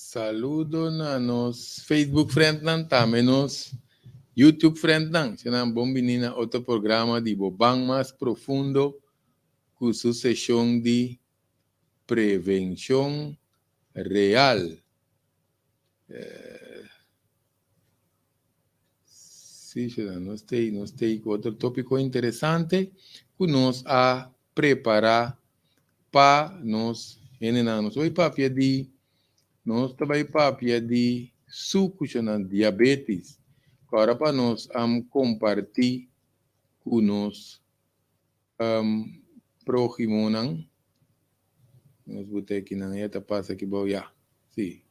Saludo na nos Facebook friendnan, tambe nos YouTube friendnan. Senan bon bini na otro programa di Bo Ban Mas Profundo ku su seshon di prevenshon real. Sí, senan, nos tei ku otro tópiko interesante ku nos a prepará pa nos hendenan. Nos ta bai papia di suku, senan, diabetes. Awor pa nos kompartí ku nos próhimonan. Nos buta akinan, ya ta pasa aki bou ya. Sí.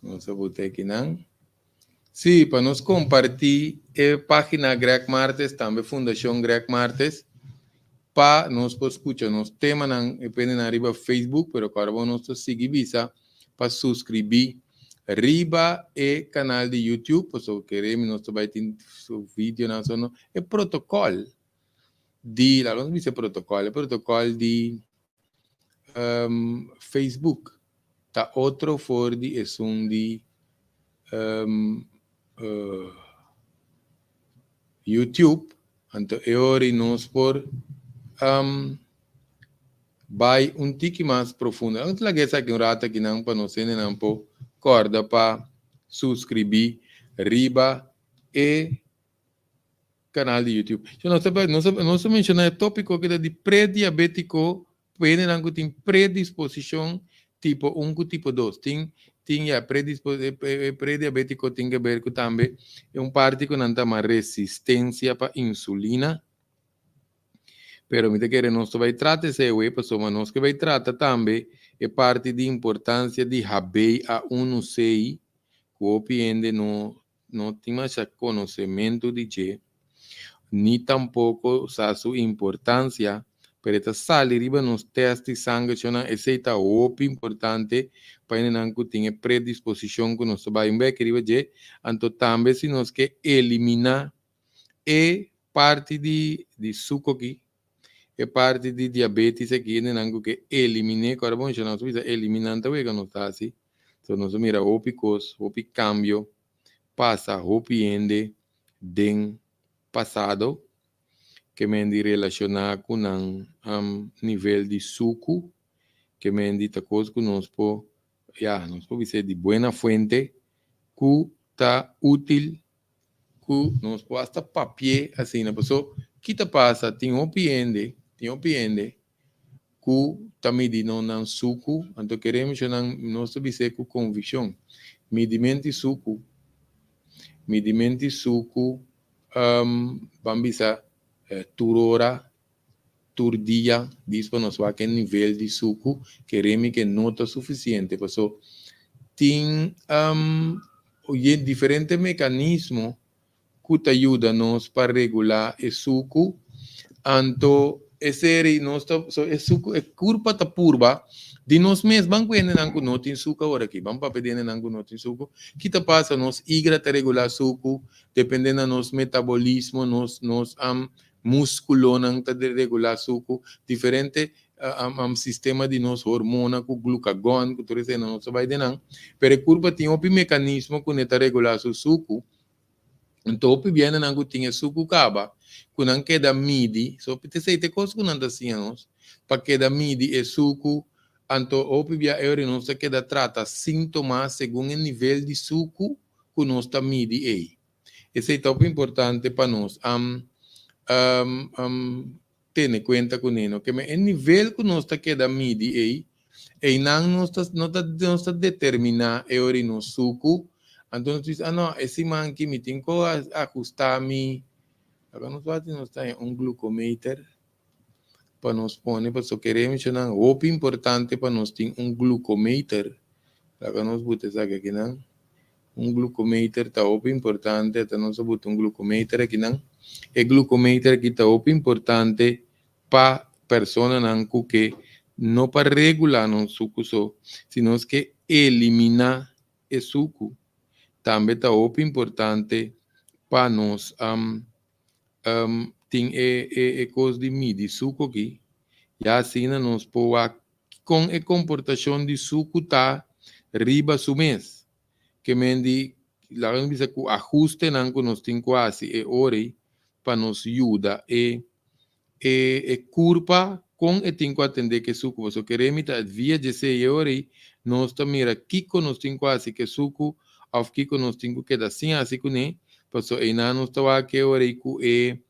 Nos buta akinan. Sí, pa nos kompartí e página Greg Martes, tambe Fundashon Greg Martes, pa nos por skucha nos temanan, depende na riba Facebook, pero awor nos ta sigui bisa pa suskribí riba e kanal di YouTube, pasobra keremos nos tambe tin su video na sono, e protokòl di, laga nos bisa protokòl, e protokòl di Facebook ta otro for di esun di YouTube, anto e ora nos por bai un tiki mas profundo. Anto laga esaki un rato akinan pa nos hendenan por kòrda pa suskribí riba e kanal di YouTube. So, nos menshoná e tópiko ku ta di prediabétiko, hendenan ku tin predisposishon tipo 1 ku tipo 2. Tin ya prediabétiko tin ku ber ku tambe un parti ku nan ta yama resistensia pa insulina. Pero mi ta kere nos bai trata esei, pasobra nos ke bai trata tambe e parti di importansia di HbA1c, ku hopi hende no tin mas konosementu di dje, ni tampoko sa su importansia, pero ta sali riba nos test di sanger, shona, esei ta hopi importante pa hendenan ku tin e predisposishon ku nos bai un bek riba dje. Anto tambe si nos ke eliminá e parti di suku aki, e parti di diabetes aki, hendenan ku ke eliminá, awor bon, shona, nos bisa eliminá ta wega nos ta hasi. So nos mira hopi kos, hopi kambio pasa hopi hende den pasado ke men di relashoná ku nan nivel di suku, ke men di ta kos ku nos por, ya, nos por bisa di buena fuente ku ta útil ku nos por hasta papia asina. Paso kita pasa, tin hopi hende ku ta midi no nan suku, anto keremos nan nos ta bisa ku konvikshon. Midiment'i suku, ban bisa tur ora, tur dia, djis pa nos wak e nivel di suku, keremi ke no ta sufisiente, paso tin diferente mekanismo ku ta yuda nos pa regulá e suku. Anto e seri nos ta so e suku, e kurpa ta purba di nos mes. Ban ku hendenan ku no tin suku awor aki, ban papia di hendenan ku no tin suku. Kita pasa? Nos igra ta regulá suku, depende na nos metabolismo, nos múskulonan ta regulá suku, diferente sistema di nos hormona ku glucagon, ku tur esei nos bai den nan, pero e kurpa tin hopi mekanismo ku ta regulá su suku. Anto hopi bia nan ku tin e suku kaba, ku nan keda midi, so te sei te kos ku nan ta siña nos, pa keda midi e suku, anto hopi bia e ora nos ta keda trata síntoma segun e nivel di suku ku nos ta midi ei. Esei ta hopi importante pa nos tene kuenta kuné, no? Ke e nivel ku nos ta keda midi ei, einan nos ta determiná e ora nos suku. Anto nos bisa, ah no, e siman aki mi tin ku ahustá mi. Awor nos wak nos ta un glucometer pa nos pone, pasobra keremos nan hopi importante pa nos tin un glucometer. Laga nos buta esaki akinan. Un glucometer ta hopi importante, ta nos buta un glucometer akinan. E glucometer aki ta hopi importante pa personanan ku ke no pa regulá nos suku so, sino ke eliminá e suku. Tambe ta hopi importante pa nos tin e kos di midi suku aki. Ya asina nos por wak kon e komportashon di suku ta. riba su mes. Ke men di, laga nos bisa ku ahustenan ku nos tin ku hasi e ora ei pa nos yuda e e e kurpa kon e tin ku atendé ku e suku. Pasobra kere mi ta via dje esei e ora ei nos ta mira kiko nos tin ku hasi ku e suku òf kiko nos tin ku keda sin hasi kuné, pasobra einan nos ta wak e ora ei ku e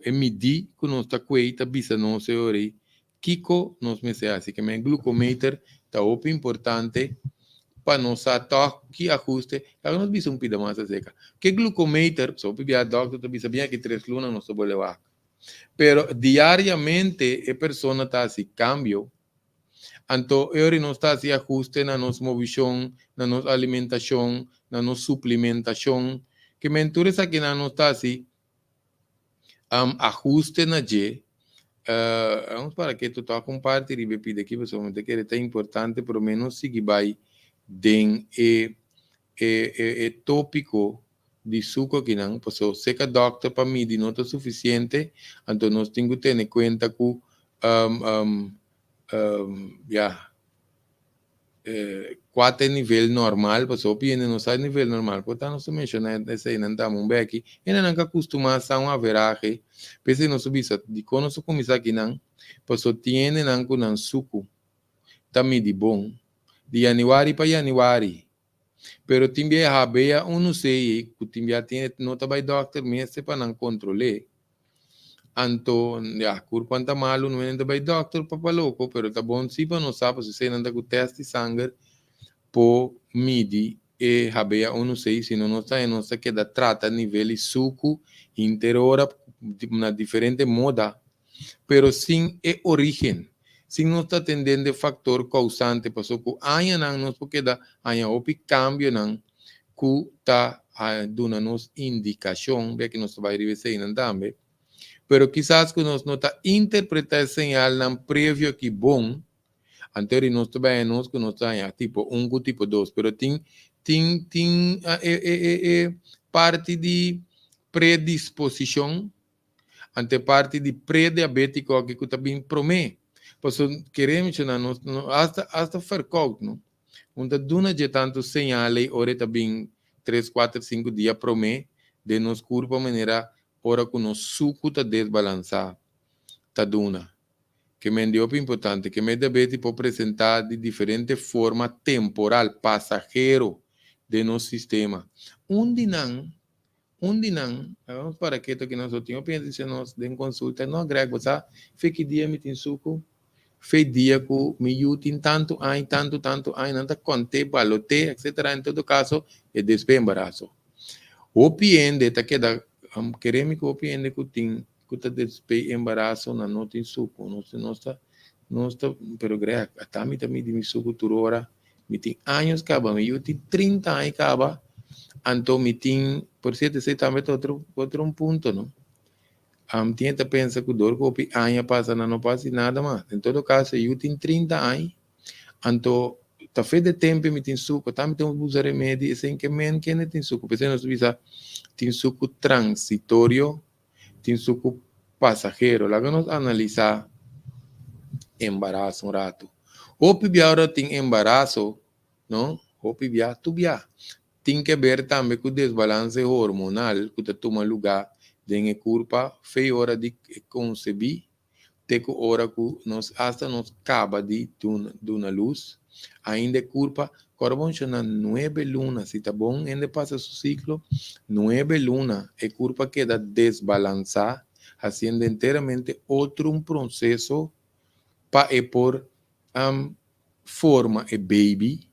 e midí ku nos ta kuei ta bisa nos e ora ei kiko nos mester hasi. Ke men glukometer ta hopi importante pa nos sa tòg ki ahuste. Laga nos bisa un pida mas aserka. Ke glukometer, pasobra hopi bia dòkter ta bisa bien aki tres luna nos ta bolbe wak. Pero diariamente e persona ta hasi kambio. Anto e ora nos ta hasi ahuste na nos movishon, na nos alimentashon, na nos suplementashon. Ke men tur esakinan nos ta hasi ahuste na dje. Vamos para ketu tok un parti riba e pida aki pasobra mi ta kere ta importante prome nos sigui bai den e e e topiko di suku akinan pasobra seka dòkter pa midi no ta sufisiente anto nos tin ku tene kuenta ku ya Kua ta e nivel normal? Pasobra hopi hende no sa e nivel normal. Por ta nos ta menshoná eseinan tambe un beki. Hendenan ka kustumá sa un averahe. P'esei nos ta bisa, dikon nos ta kuminsá akinan? Pasobra tin hendenan ku nan suku ta midi bon di yanüari pa yanüari. Pero tin bia e habea unu sei ku tin bia tin no ta bai dòkter mester pa nan kontrol'é. Anto, ya, kurpan ta malu, no hende ta bai dòkter pa loko, pero ta bon si pa nos sa, pasobra eseinan ta ku tèst di sanger por midi e HbA1c, si no nos ta nos ta keda trata nivel di suku henter ora na diferente moda, pero sin e orígen, sin nos ta atendendo e faktor kousante, pasobra ku añanan nos por keda haña hopi kambionan ku ta duna nos indikashon, bia ki nos ta bai riba eseinan tambe, pero kisas ku nos no ta interpretá e señalnan previo aki bon, anto di nos ta bai nos ku nos ta haña tipo un ku tipo dos, pero tin tin tin e e e e parti di predisposishon Anto e parti di prediabetico aki cu ta bin prome. Pasobra kere menciona nos no hasta hasta verkoud no. Un ta duna dje tanto señal ey ora e ta bin tres, cuater, cinco dia prome den nos curpa manera ora cu nos sucu ta desbalansa ta duna. Ke men di hopi importante ke me diabeti por presenta di diferente forma temporal, pasahero den nos sistema. Un di nan Un di nan, nos para ketu aki nos tin hopi hende dise nos den konsulta, no Greg bo sa fe ki dia mi tin suku? Fe dia ku mi yu tin tantu aña, tantu tantu aña, nan ta kont'é, balot'é, etcetera, en todo kaso e despues embaraso. Hopi hende ta keda kere mi ku hopi hende ku tin ku ta despues embaraso nan no tin suku, nos nos ta nos ta pero Greg ata mi ta midi mi suku tur ora Mi tin años kaba, mi yu tin 30 aña kaba, anto mi tin, por cierto, esei tambe ta otro, otro un punto, no? Tin ta pensa ku dor ku hopi aña pasa nan no por hasi nada mas. En todo caso, e yu tin 30 aña, anto ta fe de tempo mi tin suku, tambe tin usa remedi, esei ke men kende tin suku. P'esei nos ta bisa tin suku transitorio, tin suku pasahero. Laga nos analisá embaraso un ratu. Hopi bia ora tin embaraso, no? Hopi bia, tur bia. Tin ke ber tambe ku desbalanse hormonal ku ta tuma lugá den e kurpa fei ora di konsebí te ku ora ku nos asta nos kaba di duna lus, ainda e kurpa kòrda bon shona nuebe luna, si ta bon hende pasa su siklo, nuebe luna e kurpa keda desbalansá hasiendo enteramente otro un proseso pa e por forma e baby,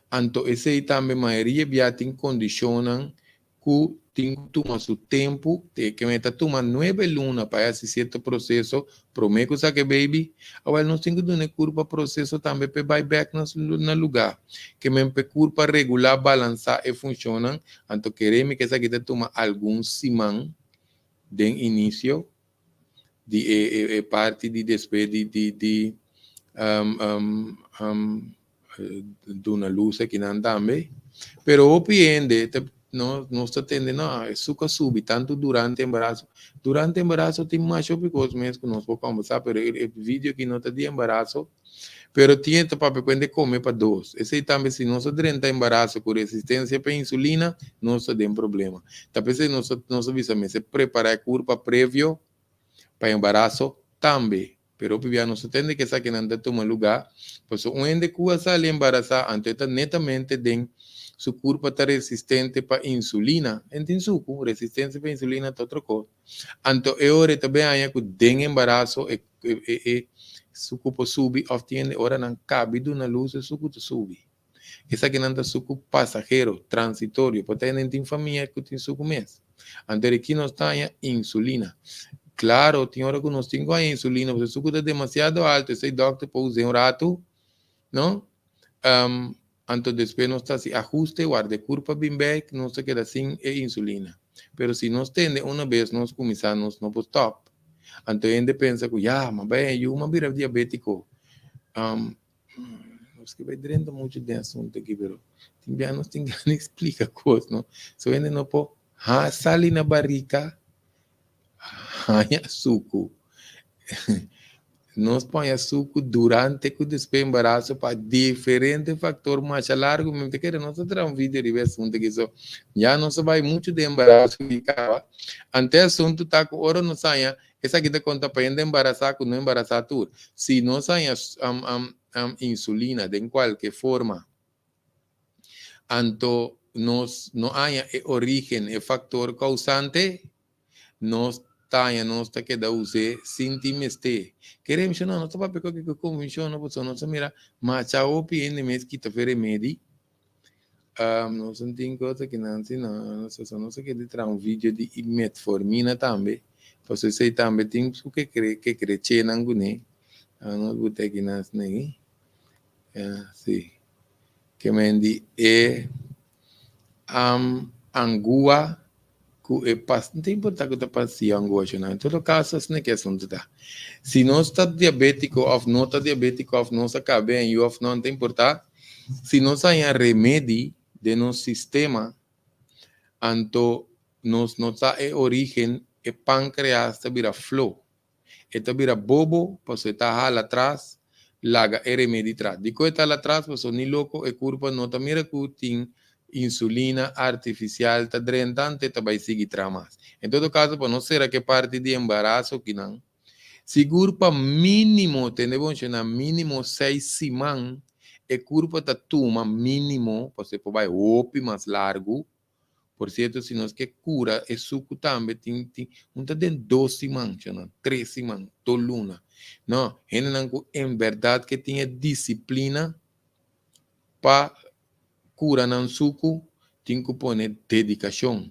anto esei tambe mayoria bia tin kondishonnan ku tin ku tuma su tempu, te ke mester tuma nuebe luna pa e hasi sierto proseso promé ku saka e baby, awel nos tin ku duna e kurpa proseso tambe pa e bai bèk na su na lugá. Ke men pa e kurpa regulá, balansá e funshonnan, anto kere mi ke esaki ta tuma algun siman den inisio di e e parti di despues di di di duna lus akinan tambe. Pero hopi hende ta no nos ta tende no e suka subi tantu durante embaraso. Durante embaraso tin masha hopi kos mes ku nos por kombersá pero e video aki no ta di embaraso. Pero tin ta papia ku hende kome pa dos. Esei tambe si nos a drenta embaraso ku resistensia pa insulina, nos ta den problema. Ta p'esei nos ta nos ta bisa mester prepará e kurpa previo pa embaraso tambe. Pero hopi bia nos ta tende ku esakinan ta tuma lugá, pasobra un hende ku a sali embarasá anto e ta netamente den su kurpa ta resistente pa insulina. E no tin suku, resistensia pa insulina ta otro kos. Anto e ora e ta bin haña ku den embaraso e e suku por subi òf tin hende ora nan kabi duna lus e suku ta subi. Esakinan ta suku pasahero, transitorio, por ta hende tin famia ku tin suku mes. Anto di ki nos ta haña insulina. Klaro, tin ora ku nos tin ku haña insulina pasobra e suku ta demasiado alto, esei dòkter por us'é un ratu, no? Anto despues nos ta hasi ahuste, warda e kurpa bin bek, nos ta keda sin e insulina. Pero si nos tende una bes nos kuminsá nos no por stòp. Anto hende pensa ku ya, m'a bai haña yu, m'a bira diabétiko. Nos ke bai drenta muchu den asuntu aki, pero tin bia nos tin gana explika kos, no? So hende no por ha sali na barika haña suku. Nos por haña suku durante ku despues embaraso pa diferente faktor masha largu. Mi ta kere nos ta traha un video riba e asuntu aki, so ya nos a bai muchu den embaraso i kaba. Ante asuntu ta ku ora nos haña Esaki ta konta pa hende embarasá ku no embarasá tur. Si nos haña insulina den kualke forma, anto nos no haña e orígen, e faktor kousante, nos ta haña nos ta keda us'é sin tin mester. Kere menshoná, nos ta papia ku ke konvenshon no, pasobra nos a mira masha hopi hende mes kita fe remedi. Nos no tin cosa ki nan si no, nos a kere traha un video di metformina tambe, pasobra esei tambe tin su ke kre ke krechenan kuné. Nos buta aki nan asina aki. Si. Ke men di e angua ku e pas, no ta importa ku ta pastia angua sho nan, en todo kaso asina ke asuntu ta. Si nos ta diabetiko òf no ta diabetiko òf nos a kaba en yu òf no, no ta importa, si nos haña remedi den nos sistema, anto nos no ta e origen, e pankreas ta bira flo. E ta bira bobo pasobra e ta hala tras laga e remedi tras. Dikon e ta hala tras? Pasobra ni loko e kurpa no ta mira ku tin insulina artifisial ta drenta anto e ta bai sigui traha mas. En todo kaso pa no sera ku e parti di embaraso kinan, sigur pa minimo, tende bon shona, minimo seis siman e kurpa ta tuma minimo pasobra e por bai hopi mas largu. Por cierto, si nos ke cura e sucu tambe tin tin un ta den dos siman, chana, tres siman, dos luna. No, hendenan cu en berdad ke tin e disciplina pa cura nan sucu tin cu pone dedicacion.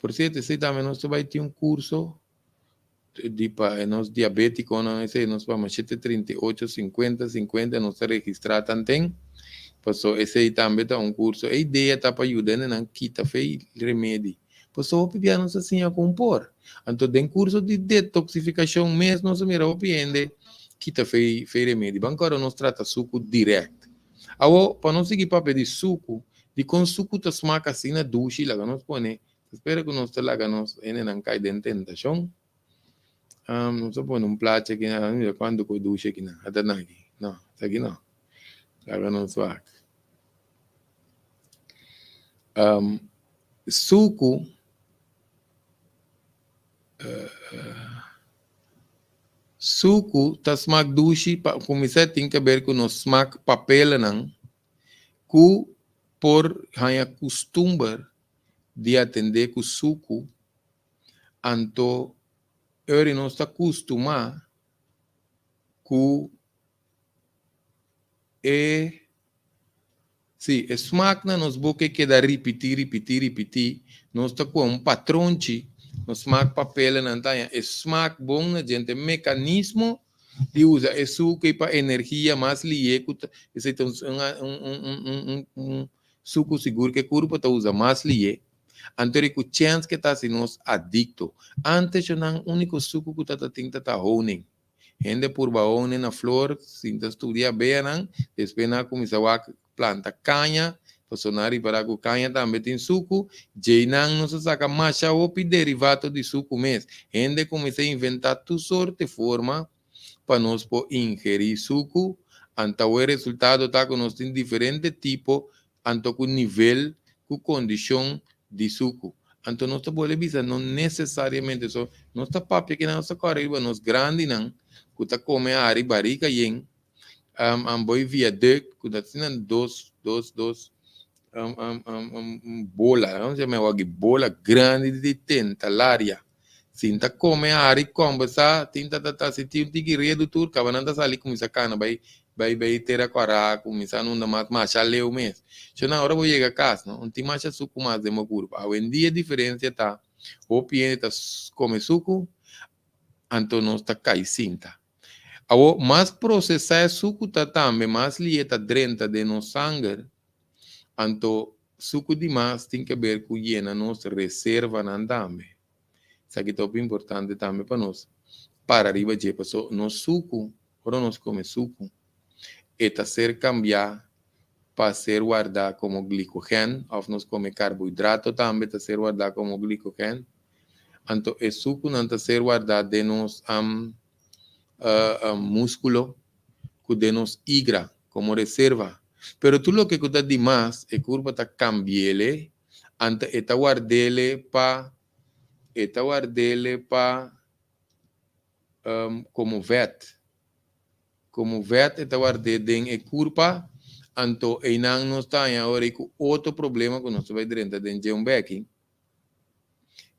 Por cierto, esey tambe nos ta bay tin un curso di pa e nos diabeticonan esey nos pa machete 38 50 50 nos ta registra tanten paso esey tambe ta un curso e idea ta pa yuda hendenan kita fe remedi paso hopi bia nos ta siña con por anto den curso di detoxificacion mes nos a mira hopi hende kita fe fe remedi ban kòrda nos trata suku direct awo pa nos sigui papia di suku dikon suku ta smak asina dushi laga nos pone Ta spera ku nos ta laga nos hendenan kai den tentashon. Nos a pone un plachi aki nan, mira kuantu ku dushi aki nan. Ata nan aki. No, esaki no. Laga nos wak. Suku suku ta smak dushi pa kuminsá tin ke ber ku nos smak papelanan ku por haña kustumber di atendé ku suku, anto ori nos ta kustumá ku e, sí, e smak na nos boka e keda ripití, ripití, ripití, nos ta kue un patronchi, nos smak papelnan ta haña e smak bon na djente, e mekanismo di usa e suku ei pa energia mas lihé ku ta, esei ta un, un, un, un, un Suku sigur ke kurpo ta usa mas lié, anto ri ku chèns ke ta hasi nos adikto. Ántes nan úniko suku ku ta tin ta ta honing. Hende purba honing na flor sin ta studia beanan, despues nan a kuminsá wak planta kaña, pasobra nan a ripará ku kaña tambe tin suku, djei nan nos a saka masha hopi derivato di suku mes. Hende kuminsá inventá tur sorte forma pa nos por ingerí suku. Anto e resultado ta ku nos tin diferente tipo anto ku nivel ku kondishon di suku. Anto nos ta bolbe bisa no nesesariamente so nos ta papia kinan nos ta kòrda riba nos grandinan ku ta kome ari barika yen boy viaduct ku ta asina dos dos dos bola no se yama wak bola grandi di tenta laria sinta kome ari kòmbersá tin ta ta ta si tin un tiki redu tur kaba nan ta sali kuminsá kana bai bai bai tera kòrá kuminsá nunda mas masha leu mes so nan ora bo yega kas no un tin masha suku mas den bo kurpa awendia diferensia ta hopi hende ta kome suku anto nos ta kai sinta. Awor, mas prosesá e suku ta tambe, mas lié ta drenta den nos sanger. Anto, suku di mas tin ke ber ku yena nos reservanan tambe. Esaki ta hopi importante tambe pa nos para riba dje, paso nos suku, ora nos kome suku, e ta ser kambiá pa ser wardá komo glikogen, òf nos kome karbohidrato tambe ta ser wardá komo glikogen. Anto e sukunan ta ser wardá den nos múskulo ku den nos igra komo reserva. Pero tur loke ku ta dimas e kurpa ta kambi'ele, anto e ta ward'ele pa e ta ward'ele pa komo vèt. Komo vèt e ta ward'é den e kurpa, anto einan nos ta haña ora ei ku otro problema ku nos ta bai drenta den dje un bèki.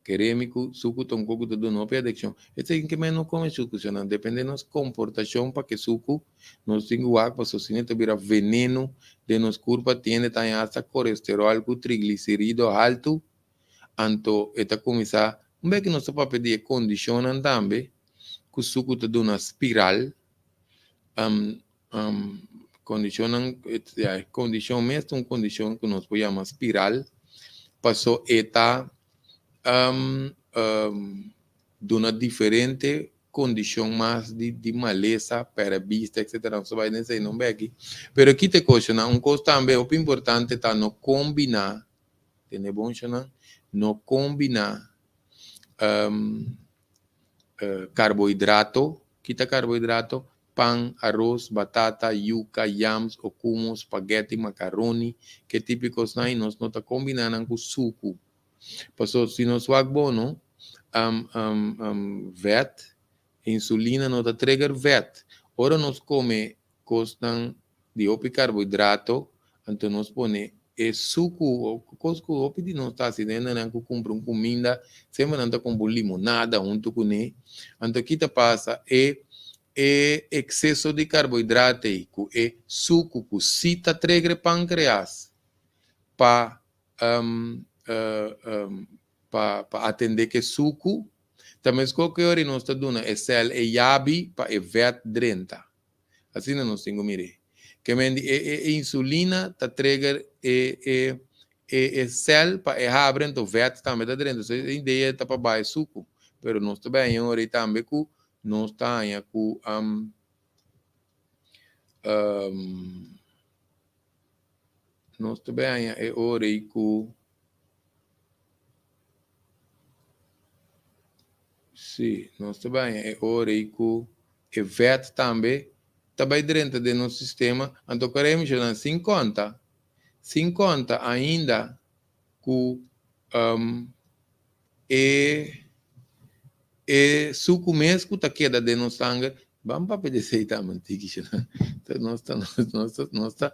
Keremi ku suku ta un kos ku ta duna hopi adikshon. Esei ke men no kome suku sino depende nos komportashon pa ke suku nos tin ku wak pasobra si no ta bira veneno den nos kurpa tiende ta haña hasta kolesterol ku trigliserido haltu anto e ta kuminsá un bes ku nos ta papia di e kondishonnan tambe ku suku ta duna spiral Kondishonnan, ya e kondishon mes ta un kondishon ku nos por yama spiral, paso e ta duna diferente kondishon mas di di malesa, pèrdè bista etsetera, nos ta bai den esei no bèki. Pero kita e kosnan, un kos tambe hopi importante ta no kombiná, tende bon shonnan, no kombiná karbohidrato, kita karbohidrato? Pan, aros, batata, yuka, yams, okumo, spaghetti, makaroni, ke tipo di kosnan i nos no ta kombiná nan ku suku. Paso si nos wak bono, vèt, insulina no ta trigger vèt. Ora nos kome kosnan di hopi karbohidrato, anto nos pone e suku, kos ku hopi di nos ta hasi den nan ku kumpra un kuminda, semper nan ta kumpra un limonada huntu kuné. Anto ki ta pasa? E e ekseso di karbohidrato ei ku e suku ku si ta trigger e pankreas pa pa pa atendé ku e suku, ta meskos ku e ora nos ta duna e sèl e yabi pa e vèt drenta. Asina nos tin ku mir'é. Ke men di e e insulina ta trigger e e e e sèl pa e habri anto vèt tambe ta drenta. So e idea ta pa baha e suku. Pero nos ta bai haña ora ei tambe ku nos ta haña ku nos ta bai haña e ora ei ku Sí, nos ta bai haña e ora ei ku e vèt tambe ta bai drenta den nos sistema, anto kore mishonan sin konta, sin konta ainda ku e e suku mes ku ta keda den nos sanger, ban papia di esei tambe un tiki shonan, nos ta nos ta nos ta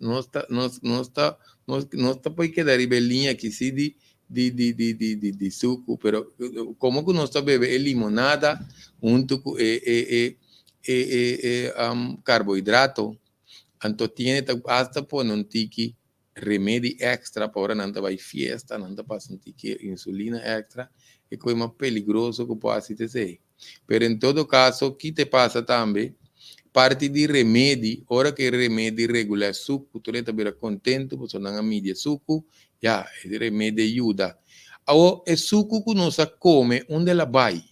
nos ta nos nos ta nos nos ta por keda riba e liña aki si di di di di di di di suku, pero komo ku nos ta bebe e limonada huntu ku e e e e e e karbohidrato, anto tiene ta hasta pone un tiki remedi extra pa ora nan ta bai fiesta, nan ta pasa un tiki insulina extra, e koe mas peligroso ku por hasi ta esei. Pero en todo caso, ki te pasa tambe, parti di remedi, ora ku e remedi regula e suku, tur e ta bira kontentu pasobra nan a midi e suku, ya, e remedi a yuda. Awor, e suku ku nos a kome, unda el a bai?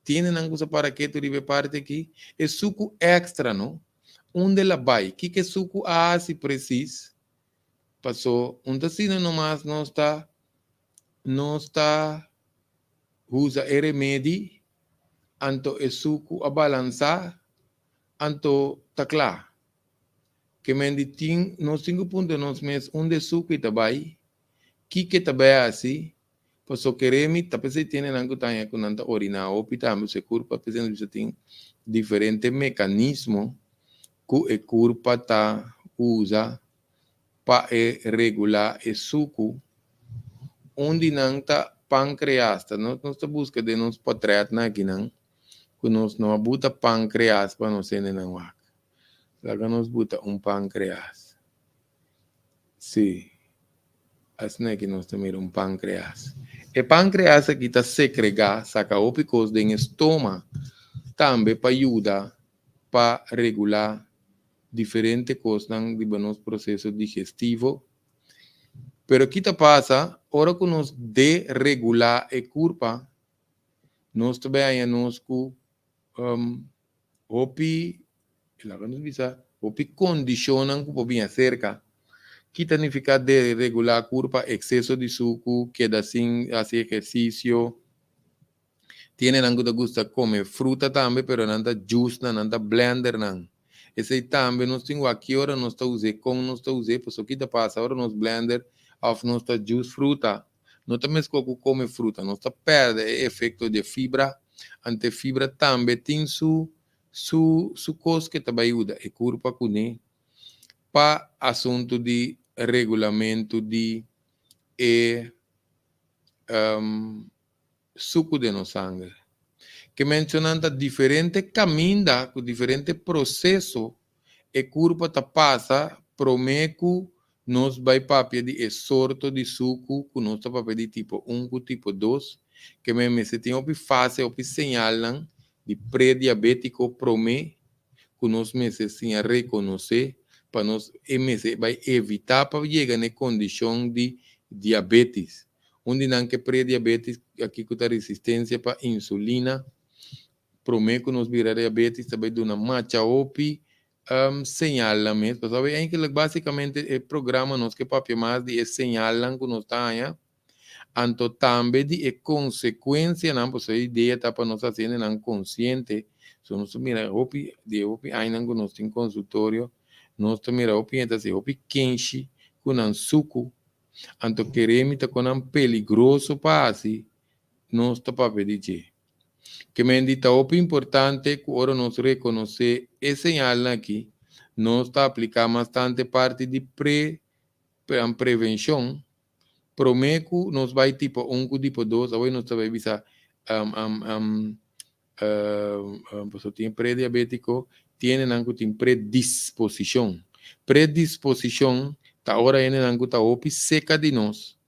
Tiene nan ku sa para ketu riba e parti aki? E suku extra no, unda el a bai? Kiko e suku a hasi presis? Paso un ta asina nomas nos ta nos ta usa e remedi, anto e suku a balansá, anto ta kla. Ke men di tin nos tin ku puntra nos mes unda e suku ta bai, kiko e ta bai hasi, paso kere mi ta p'esei tin hendenan ku ta haña ku nan ta oriná hopi tambe su e kurpa, p'esei nos bisa tin diferente mekanismo ku e kurpa ta usa pa e regulá e suku. Un di nan ta pankreas, ta nos nos ta buska den nos potrètnan akinan ku nos no a buta pankreas pa nos hendenan wak. Laga nos buta un pankreas. Sí, asina aki nos ta mira un pankreas. E pankreas aki ta sekregá, saka hopi kos den e stoma tambe pa yuda pa regulá diferente kosnan riba nos proseso digestivo. Pero ki ta pasa ora ku nos deregulá e kurpa, nos ta bai haña nos ku hopi, laga nos bisa, hopi kondishonnan ku por bin aserka. Ki ta nifiká deregulá kurpa? Ekseso di suku, keda sin hasi ehersisio. Tin hendenan ku ta gusta kome fruta tambe, pero nan ta juice nan, nan ta blender nan. Esei tambe nos tin wak ki ora nos ta us'é, kon nos ta us'é, pasobra ki ta pasa ora nos blender òf nos ta juice fruta, no ta meskos ku kome fruta, nos ta pèrdè e efekto di e fibra, anto e fibra tambe tin su su su kos ke ta bai yuda e kurpa kuné pa asuntu di regulamentu di e suku den nos sanger. Ke menshonan ta diferente kaminda ku diferente proseso e kurpa ta pasa promé ku nos bai papia di e sorto di suku ku nos ta papia di tipo un ku tipo dos. Ke men mester tin hopi fase, hopi señalnan di prediabétiko promé ku nos mester siña rekonosé pa nos e mester bai evitá pa yega na e kondishon di diabétis. Un di nan ke prediabetis aki ku ta resistensia pa insulina. Promé ku nos bira diabetis ta bai duna macha hopi señalnan mes. Pasobra eigenlijk basikamente e programa nos ke papia mas di e señalnan ku nos ta haña, anto tambe di e konsekuensianan, pasobra e idea ta pa nos hasi hendenan konsiente. So nos ta mira hopi di e hopi añanan ku nos tin konsultorio, nos ta mira hopi hende ta hasi hopi kenshi ku nan suku. Anto kere mi ta kon nan peligroso pa hasi, nos ta papia di dje. Ke men di ta hopi importante ku ora nos rekonosé e señalnan aki, nos ta apliká mas tante parti di pre prevenshon promé ku nos bai tipo un ku tipo dos, awor nos ta bai bisa pasobra tin prediabétiko, tin hendenan ku tin predisposishon. Predisposishon ta ora hendenan ku ta hopi seka di nos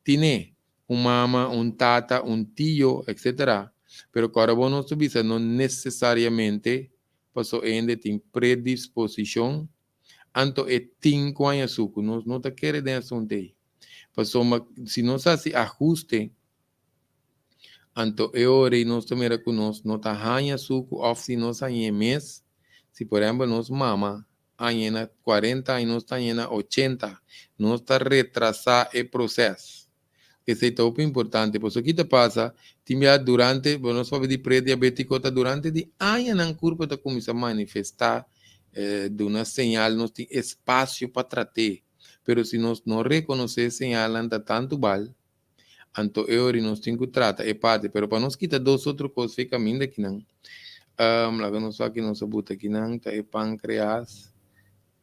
tine, un mama, un tata, un tio, etsetera. Pero kòrda bo nos ta bisa no nesesariamente paso e hende tin predisposishon, anto e tin ku haña suku. Nos no ta kere den asuntu ei. Pasobra si nos hasi ahuste Anto e ora ei nos ta mira ku nos no ta haña suku òf si nos hañ'é mes, si por ehèmpel nos mama hañ'é na kuarenta aña nos ta hañ'é na ochenta, nos ta retrasá e proses. Esei ta hopi importante pasobra ki ta pasa tin bia durante, bo nos papia di prediabétiko ta durante di añanan kurpa ta kuminsá manifestá, duna señal, nos tin espasio pa trat'é, pero si nos no rekonosé e señalnan ta tantu bal. Anto e ora nos tin ku trata e parti, pero pa nos kita dos otro kos fe kaminda kinan. Laga nos wak ki nos a buta kinan ta e pankreas.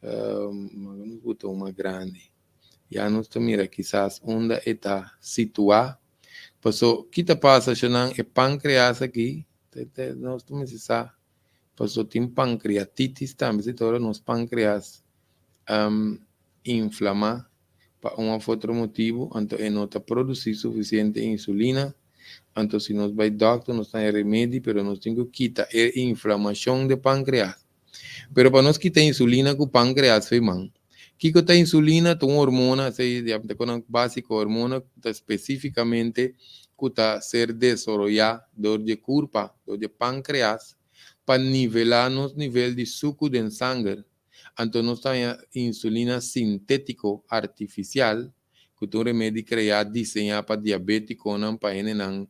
Laga nos buta un mas grandi. Ya nos ta mira kisas unda e ta situá. Paso ki ta pasa shonnan e pankreas aki, nos ta mester sa, paso tin pankreatitis tambe, si ta ora nos pankreas inflamá. Pa un of otro motibu, anto e no ta produsí sufisiente insulina. Anto si nos bai dòkter nos ta haña remedi, pero nos tin ku kita e inflamashon de pankreas. Pero pa nos kita insulina ku pankreas fei man. Kiko ta insulina? Ta un hormona, esei ya ta konan básiko, hormona ku ta spesífikamente ku ta ser desoroyá dor di e kurpa, dor di e pankreas, pa nivelá nos nivel di suku den sanger. Anto nos ta haña insulina sintétiko artifisial, ku ta un remedi kreá, diseñá pa diabétikonan, pa hendenan,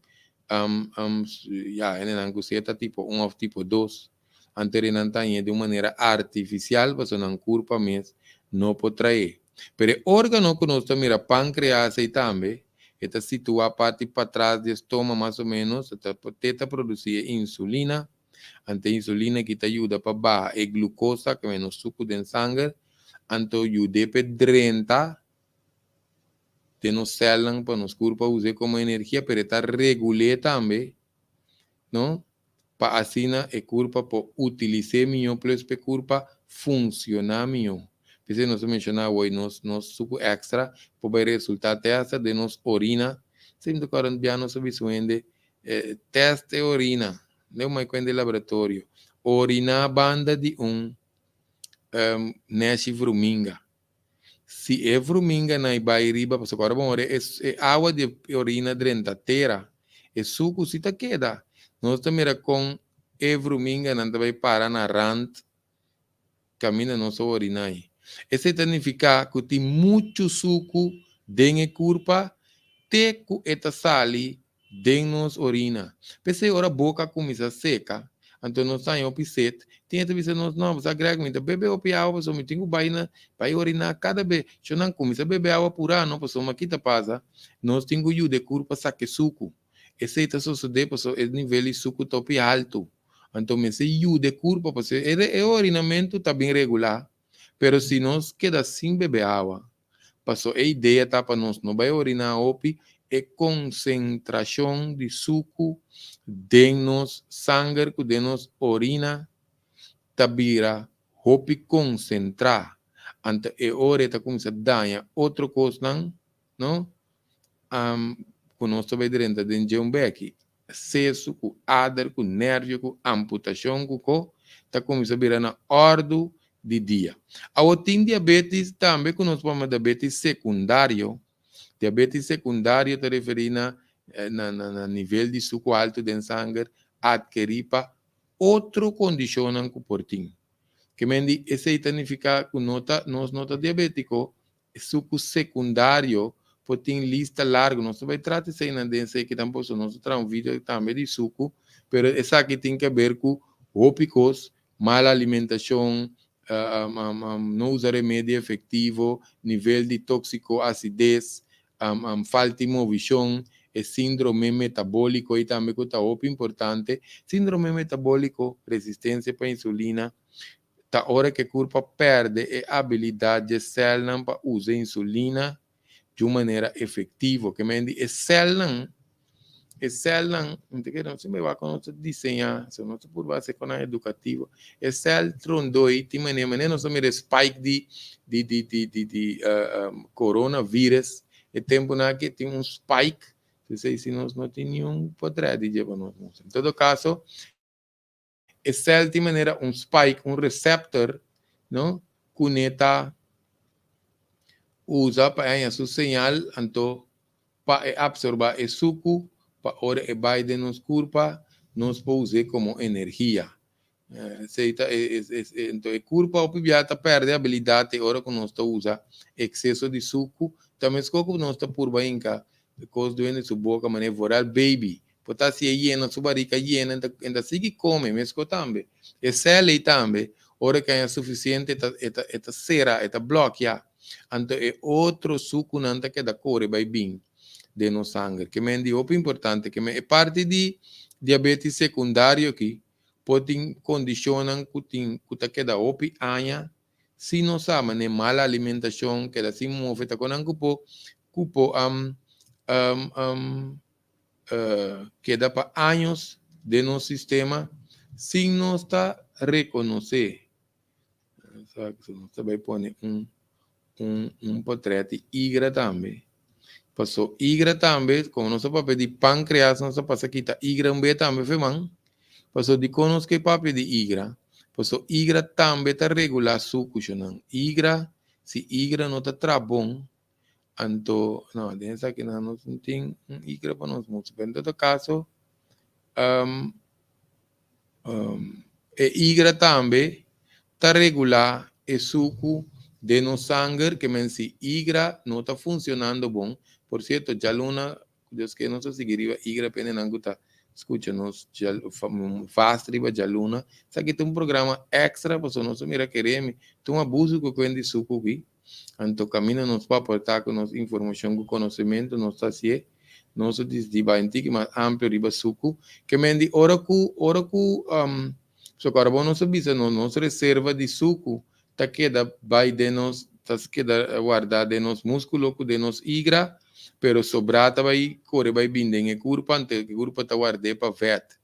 ya, hendenan ku sea ta tipo un òf tipo dos. Anto nan ta hañ'é di un manera artifisial pasobra nan kurpa mes no por traé. Pero e órgano ku nos ta mira pánkreas ei tambe, e ta situá parti patras di e stoma mas o ménos, e ta te ta produsí e insulina. Anto e insulina aki ta yuda pa baha e glukosa, ke nos suku den sanger, anto yud'é pa e drenta den nos sèlnan pa nos kurpa us'é komo energia, pero e ta regul'é tambe, no? Pa asina e kurpa por utilis'é mihó plus pa e kurpa funshoná mihó. P'esei nos a menshoná awor nos nos suku èkstra por bai resultá te asta den nos orina. Esei mi ta kòrda un bia nos a bisa un hende, tèst e orina, leu mai kuenta di laboratorio, oriná banda di un nèshi vruminga. Si e vruminganan bai riba, pasobra ora bo mori e awa di e orina drenta tera, e suku si ta keda. Nos ta mira kon e vruminganan ta bai para na rand kaminda nos a orina ei. Esei ta nifiká ku tin muchu suku den e kurpa te ku e ta sali den nos orina. P'esei ora boka kuminsá seka, anto nos ta haña hopi set, tin e ta bisa nos, No, sa Greg, mi ta bebe hopi awa pasobra mi tin ku bai na bai oriná kada be. Sho nan kuminsá bebe awa purá no, pasobra ki ta pasa? Nos tin ku yuda e kurpa saka e suku. Esei ta sosodé pasobra e nivel di suku ta hopi haltu. Anto mester yuda e kurpa pasobra e orinamentu ta bin regulá, pero si nos keda sin bebe awa, Paso e idea ta pa nos no bai oriná hopi e konsentrashon di suku den nos sanger ku den nos orina ta bira hopi konsentrá. Anto e ora e ta kuminsá daña otro kosnan, no? Ku nos ta bai drenta den dje un beki. Sesu ku ader ku nervio ku amputashon ku ko ta kuminsá bira na òrdu di dia. Awor tin diabetis tambe ku nos por yama diabetis sekundario. Diabetis sekundario ta referí na na nivel di suku altu den sanger atkerí pa otro kondishonnan ku por tin. Ke men di esei ta nifiká ku no ta nos no ta diabétiko, E suku sekundario por tin lista largu. Nos ta bai trata eseinan den esei ki tampoco. Nos ta traha un video tambe di suku, pero esaki tin ke ber ku hopi kos, mal alimentashon, no usa remedio efektivo, nivel di tóksiko, asides, falta di movishon, e síndrome metabóliko ei tambe ku ta hopi importante. Síndrome metabóliko, resistensia pa insulina, Ta ora ku e kurpa pèrdè e abilidat dje sèlnan pa usa insulina di un manera efektivo. Ke men di e sèlnan, e sèlnan, mi ta kere no siempre wak nos ta diseñá, so nos ta purba hasi konan edukativo. E sèl trondoi tin manera, manera nos ta mira e spike di di di di di di coronavirus, e tempunan aki tin un spike, esei si nos no tin niun potrèt di dje pa nos mustra. En todo kaso, E cel tin manera un spike, un receptor, no, cu ne ta usa pa e haña su señal, anto pa e absorba e sucu, pa ora e bay den nos curpa, nos por us'e como energia. Esey ta e, e, anto e curpa hopi bia ta perde habilidad te ora cu nos ta usa exceso di sucu, ta mesco cu nos ta purba hinca cos duende su boca manera vooral baby, Por ta si e yena su barika yena e ta sigui kome mesko tambe. E sèl ei tambe ora ke haña sufisiente e ta e ta e ta sera e ta blòkia anto e otro sukunan ta keda kore bai bin den nos sanger. Ke men di hopi importante ke men e parti di diabetes sekundario aki por tin kondishonnan ku tin ku ta keda hopi aña si no sa manera mal alimentashon keda sin move ta konan ku por ku por keda pa años den nos sistema sin nos ta rekonosé. Nos ta bai pone un un un potret di igra tambe. Paso igra tambe, komo nos a papia di pankreas, nos a pasa kita igra un be tambe fe man. Paso dikon nos ke papia di igra? Paso igra tambe ta regulá sukushonnan. Igra, si igra no ta traha bon, Anto, no, den esakinan nos no tin un igra pa nos mucha. Pero en todo caso, e igra tambe ta regulá e suku den nos sanger, ke men si igra no ta funcionando bon, por cierto, djaluna, ku Dios ke, nos ta sigui riba igra pa hendenan ku ta Skucha nos vast riba djaluna. Esaki ta un programa extra pasobra nos a mira keremi ta un abuso ku kuen di suku aki. Anto kaminda nos por aportá ku nos informashon ku konosementu nos ta hasié. Nos a disidí bai un tiki mas amplio riba suku. Ke men di ora ku ora ku so kòrda bon nos a bisa nos nos reserva di suku ta keda bai den nos ta keda wardá den nos múskulo ku den nos igra, pero sobrá ta bai kore bai bin den e kurpa, anto e kurpa ta ward'é pa vèt.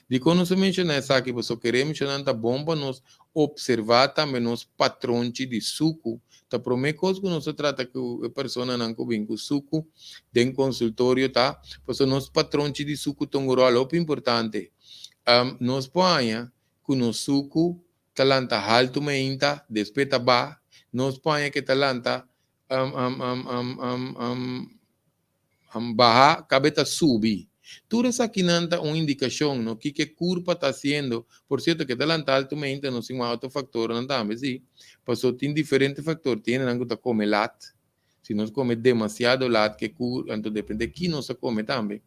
Dikon nos a menshoná esaki? Pasobra kere menshoná ta bon pa nos opservá tambe nos patronchi di suku. Ta promé kos ku nos ta trata ku e personanan ku bin ku suku den konsultorio ta pasobra nos patronchi di suku ta un ròl hopi importante. Nos por haña ku nos suku ta lanta haltu meinta, despues ta baha. Nos por haña ku e ta lanta baha, kabe ta subi. Tur esakinan ta un indikashon, no? Kiko e kurpa ta hasiendo. Por sierto, ke ta lanta haltu meinta nos tin otro faktornan tambe, si. Pasobra tin diferente faktor. Tin hendenan ku ta kome lat. Si nos kome demasiado lat ke kur, anto depende ki nos a kome tambe.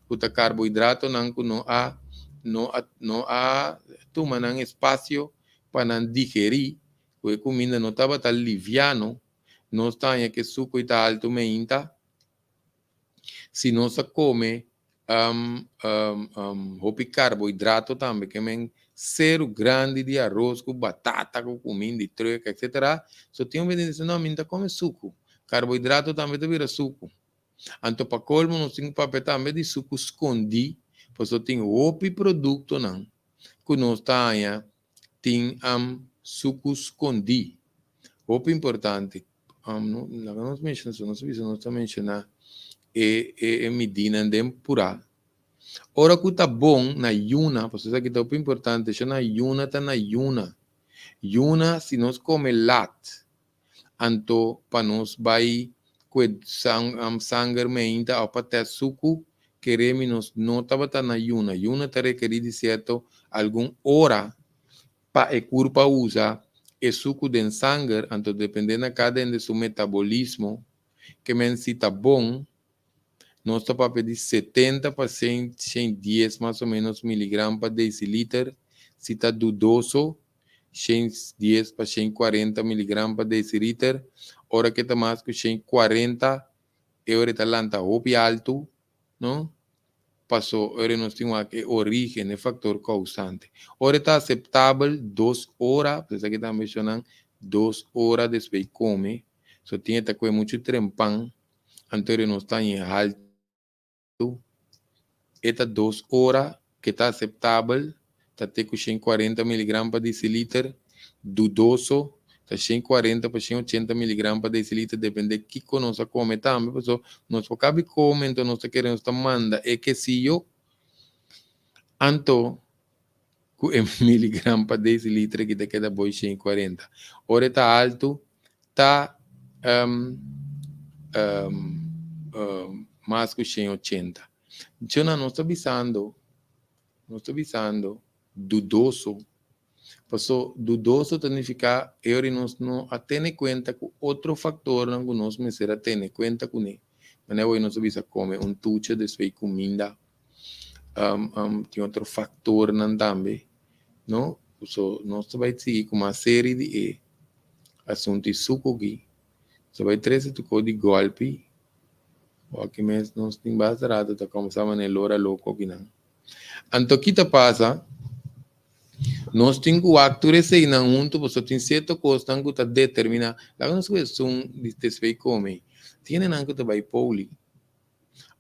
Ku ta karbohidratonan ku no a no a no a tuma nan espasio pa nan digerí, ku e kuminda no tabata liviano, nos ta haña ke suku i ta haltu meinta. Si nos a kome hopi karbohidrato tambe, ke men seru grandi di aros ku batata ku kuminda di trùk etsetera, so tin un bes di no mi no ta kome suku, karbohidrato tambe ta bira suku. Anto pa kolmo nos tin ku papia tambe di suku skondí, pasobra tin hopi produktonan ku nos ta haña tin suku skondí. Hopi importante. No, laga nos menshoná, so nos bisa nos ta menshoná e, e, e midinan den purá. Ora ku ta bon na yuna, pasobra esaki ta hopi importante, sho na yuna ta na yuna. Yuna, si nos kome lat, anto pa nos bai kue sang, sanger meinta òf pa tèst suku, keremi nos no tabata na yuna. Yuna ta rekerí di sierto algun ora pa e kurpa usa e suku den sanger, anto dependé na kada hende su metabolismo, ke men si ta bon, nos ta papia di 70 pa 110 mas o menos miligram pa deciliter, si ta dudoso, 110 pa 140 miligram pa deciliter, ora ke ta mas ku 140, e ora e ta lanta hopi altu, no? Paso ora nos tin wak e origen, e factor causante. Ora ta aceptabel 2 ora, pues esaki ta mencionan 2 ora despues come, so tin ta coge mucho trempan, anto ora nos ta en alto, e ta 2 ora que ta aceptabel, ta te cu 140 miligram pa deciliter, dudoso, ta 140 pa 180 miligram pa deciliter, depende kiko nos a come tambe, paso nos por cabi come, anto nos ta kere nos ta manda e quesillo, anto ku e miligram pa deciliter ki ta keda boi 140. Ora ta alto, ta mas ku 180. Jona nos ta bisando dudoso. Paso dudoso ta nifiká e nos no a tene kuenta ku otro faktornan ku nos mester a tene kuenta kuné. Manera nos ta bisa kome un tuche despues kuminda. Tin otro faktornan tambe, no? So nos ta bai sigui ku mas serie di e asuntu di suku aki. So bai trese tur di golpi. Aki mes nos tin basta rato ta kuminsá manera lora loko akinan. Anto ki ta pasa? Nos tin ku wak tur eseinan huntu, pasobra tin sierto kosnan ku ta determiná. Laga nos ku esun di despues kome. Tin hendenan ku ta bai poli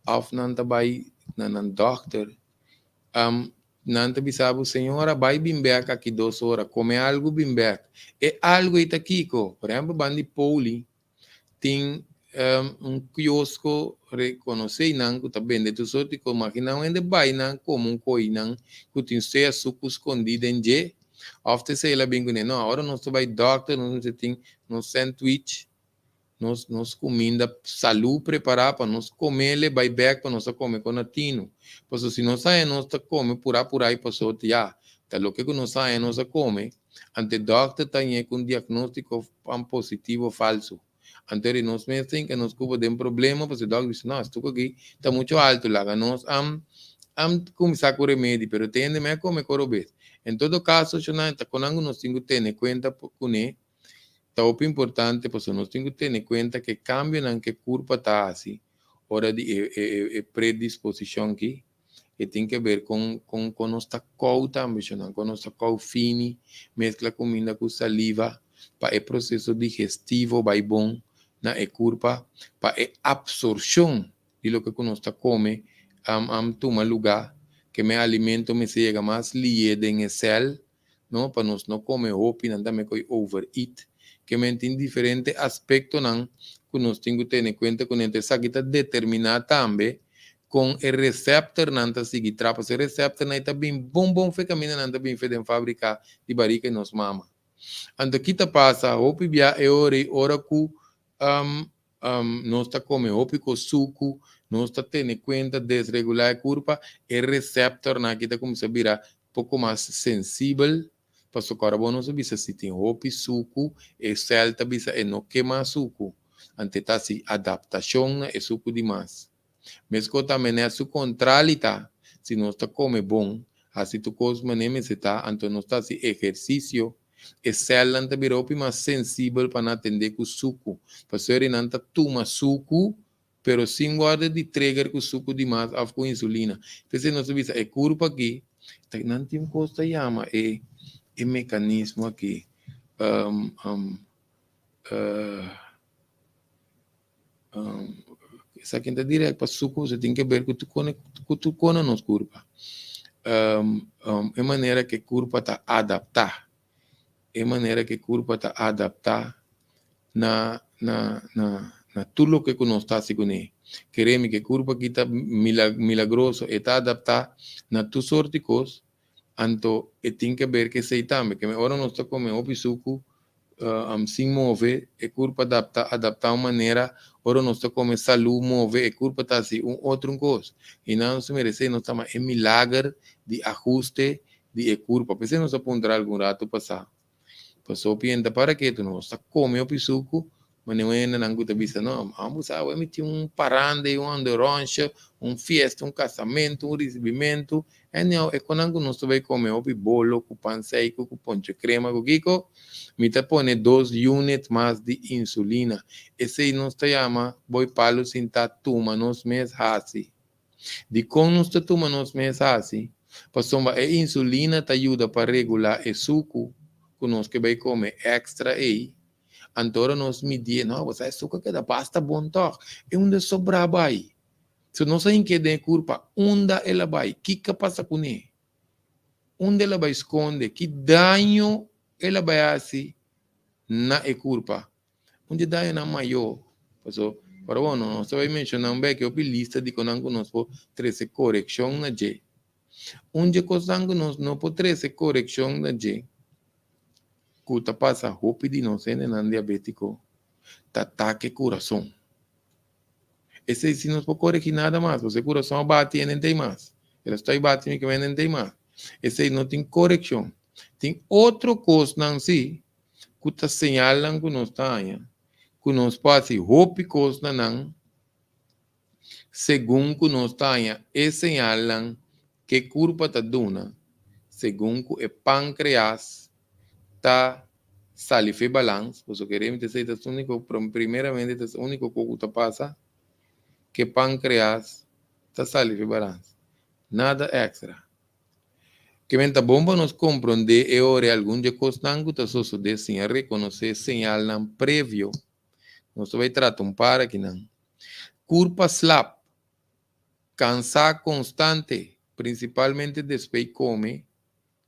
òf nan ta bai na nan dòkter. Nan ta bisa bo, "Señora, bai bin bèk aki 2 ora, kome algu bin bèk." E algu ei ta kiko? Por ehèmpel, ban di poli tin un kiosko rekonosé nan ku ta bende tur sorto di kos. Imaginá un hende bai nan kome un koinan ku tin sea suku skondí den dje òf te esei el a bin kuné. No, ora nos ta bai dòkter nos mester tin nos sandwich, nos kuminda salú prepará pa nos komele bai bèk pa nos a kome kon na tinu. Pasobra si nos haña nos ta kome purá purá i pasó ya, ta loke ku nos haña nos a kome, anto e dòkter ta hañ'é ku un diagnóstiko positivo falso. Anto nos mes tin ku nos kuba den problema pasobra e dòkter bisa, "No, e suku aki ta muchu altu, laga nos. Am kuminsá ku remedi, pero te hende mei a kome koro bes. En todo kaso, shonnan, ta konan ku nos tin ku tene kuenta kuné, ta hopi importante pasobra nos tin ku tene kuenta ku e kambionan ku e kurpa ta hasi ora di e e predisposishon ki, e tin ke ber kon kon kon nos ta kou tambe, shonnan, kon nos ta kou fini, meskla kuminda ku saliva pa e proseso digestivo bai bon na e kurpa, pa e apsorshon di loke ku nos ta kome am tuma lugá, ke me alimento mester yega mas lié den e sèl, no, pa nos no kome hopi, nan tambe koe overeat. Ke men tin diferente aspektonan ku nos tin ku tene kuenta kuné. Enton esaki ta determiná tambe kon e resèpternan ta sigui traha, pasobra e resèpternan ei ta bin bon bon fe kaminda nan ta bin fe den fábrika di barika di nos mama. Anto ki ta pasa hopi bia e ora ei ora ku Nos ta kome hopi ku suku, nos ta tene kuenta desregulá e kurpa, e resèptornan aki ta kuminsá bira poko mas sensibel, pasobra ora bo nos a bisa si tin hopi suku, e sèl ta bisa e no ke mas suku, anto e ta hasi adaptashon na e suku di mas. Meskos tambe nèt su kontrali ta, si nos ta kome bon, hasi tur kos manera mester ta, anto nos ta hasi ehersisio, E sèlnan ta bira hopi mas sensibel pa nan atendé ku suku. Pasobra nan ta tuma suku, pero sin wòrdu di trigger ku suku di mas òf ku insulina. P'esei nos ta bisa e kurpa aki, ta nan tin un kos ta yama e e mekanismo aki, Esaki ta direct pa suku pasobra tin ke ber ku tur ku tur kona nos kurpa. E manera ku e kurpa ta adaptá, e manera ku e kurpa ta adaptá na na na na tur loke ku nos ta hasi kuné. Kere mi ku e kurpa aki ta milagroso, e ta adaptá na tur sort di kos. Anto e tin ke ber ku esei tambe, ke ora nos ta kome hopi suku sin move, e kurpa adapta adapta un manera, ora nos ta kome salu move, e kurpa ta hasi un otro un kos. I nan nos ta mira esei nos ta yama e milager di ahuste di e kurpa. P'esei nos a puntra algun ratu pasá. Pasobra hopi hende ta para ketu, nos ta kome hopi suku, ma niun hendenan ku ta bisa, no, amo sa awe mi tin un paranda i un anderonsha, un fiesta, un kasamentu, un risibimentu. Anyhow, e konan ku nos ta bai kome hopi bolo ku pan seiku, ku ponche krema, ku kiko, mi ta pone dos unit mas di insulina. Esei nos ta yama boi palu sintá tuma nos mes hasi. Dikon nos ta tuma nos mes hasi? Pasobra e insulina ta yuda pa regulá e suku ku nos ke bai kome èkstra ei. Anto ora nos midié, no, bo sa e suku a keda basta bon tòg. E unda sobrá bai? Si nos a hink'é den e kurpa, unda el a bai? Kiko a pasa kuné? Unda el a bai skonde? Ki daño el a bai hasi na e kurpa? Un di e dañonan mayó, paso, pero bueno, nos ta bai menshoná un bek hopi lista di konan ku nos por trese korekshon na dje. Un di e kosnan ku nos no por trese korekshon na dje, ku ta pasa hopi di nos hendenan diabétiko, ta atake kurason. Esei si nos por koregí nada mas, pasobra e kurason a bati e no tei mas. El a stòi bati mi kimen e no tei mas. Esei no tin korekshon. Tin otro kosnan sí ku ta señalnan ku nos ta haña ku nos por hasi hopi kos na nan segun ku nos ta haña e señalnan ku e kurpa ta duna segun ku e pankreas ta sali fe balans, pasobra kere mi ta esei ta úniko primeramente ta úniko kos ku ta pasa ku e pankreas ta sali fe balans, nada èkstra. Ke men ta bon pa nos komprondé e ora e algun di e kosnan ku ta sosodé sin a rekonosé señalnan previo. Nos ta bai trata un par akinan. Kurpa slap, kansá konstante, prinsipalmente despues kome,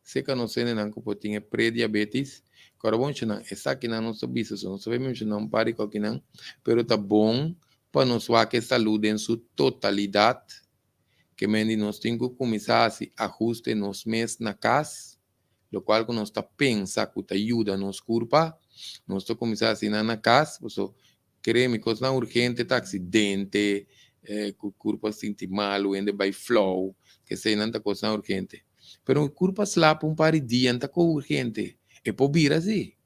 seka nos hendenan ku por tin e prediabetis. Ku ora bon nan esakinan nos ta bisa, so nos ta bai menshoná un par di kokinan, pero ta bon pa nos wak e salú den su totalidat. Ke men di nos tin ku kuminsá hasi ahuste nos mes na kas, lokual ku nos ta pensa ku ta yuda nos kurpa, nos ta kuminsá hasi nan na kas, paso kere mi kosnan urgente ta aksidente, ku kurpa sinti malu, hende bai flou, keseinan ta kosnan urgente. Pero kurpa slap un par di dia no ta ko urgente, e por bira si.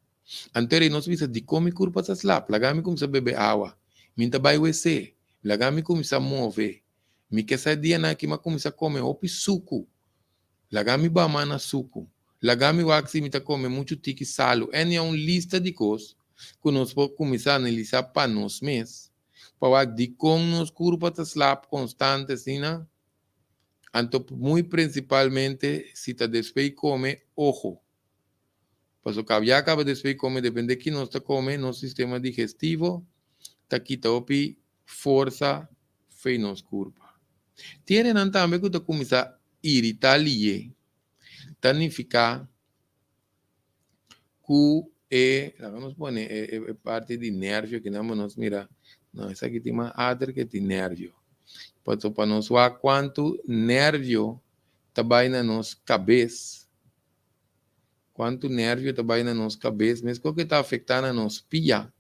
Anto eri nos bisa dikon mi kurpa ta slap? Laga mi kuminsá bebe awa, mi ta bai wc, laga mi kuminsá move. Mi ke sa e dianan aki mi a kuminsá kome hopi suku. Laga mi bama na suku. Laga mi wak si mi ta kome muchu tiki salu. Eni a un lista di kos ku nos por kuminsá analisá pa nos mes pa wak dikon nos kurpa ta slap konstante asina. Anto muy prinsipalmente si ta despues kome, ojo. Pasobra kaba ya kaba despues kome depende ki nos ta kome nos sistema digestivo ta kita hopi forsa fei nos kurpa. Tiene nan tambe ku ta kuminsá iritá liye, ta nifiká ku e, laga nos pone e e parti di nervio kinan pa nos mira, no esaki tin mas ater ke tin nervio. Pasobra pa nos wak kuantu nervio ta bai na nos kabes, kuantu nervio ta bai na nos kabes, meskos ke ta afektá na nos pia.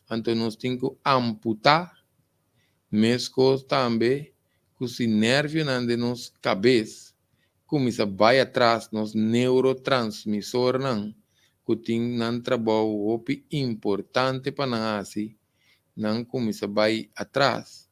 Anto nos tin ku amputá, meskos tambe ku si nervionan den nos kabes kuminsá bai atras, nos neurotransmisornan ku tin nan trabou hopi importante pa nan hasi, nan kuminsá bai atras.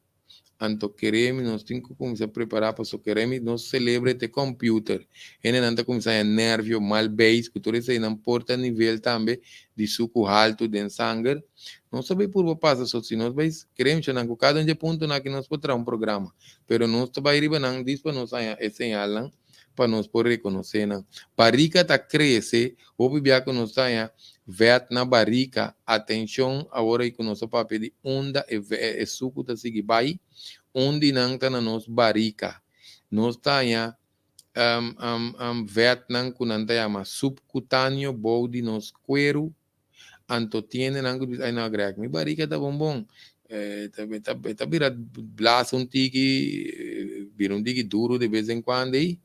Anto keremi nos tin ku kuminsá prepará paso keremi nos selebre te computer. Hendenan ta kuminsá haña nervio mal beis ku tur eseinan por ta nivel tambe di suku haltu den sanger. Nos ta bai purba pasa so si nos bai keremi nan ku kada un dje puntonan aki nos por traha un programa pero nos ta bai riba nan dis pa nos haña e señalnan pa nos por rekonosé nan. Barika ta krese, hopi bia ku nos ta haña vèt na barika. Atenshon awor ei ku nos a papia di unda e e suku ta sigui bai, un di nan ta na nos barika. Nos ta haña vètnan ku nan ta yama subkutaneo bou di nos kueru. Anto tiende nan ku bisa, ay no Greg, mi barika ta bon bon. E ta e ta e ta bira blasa un tiki, bira un tiki duru de bes en kuando ei,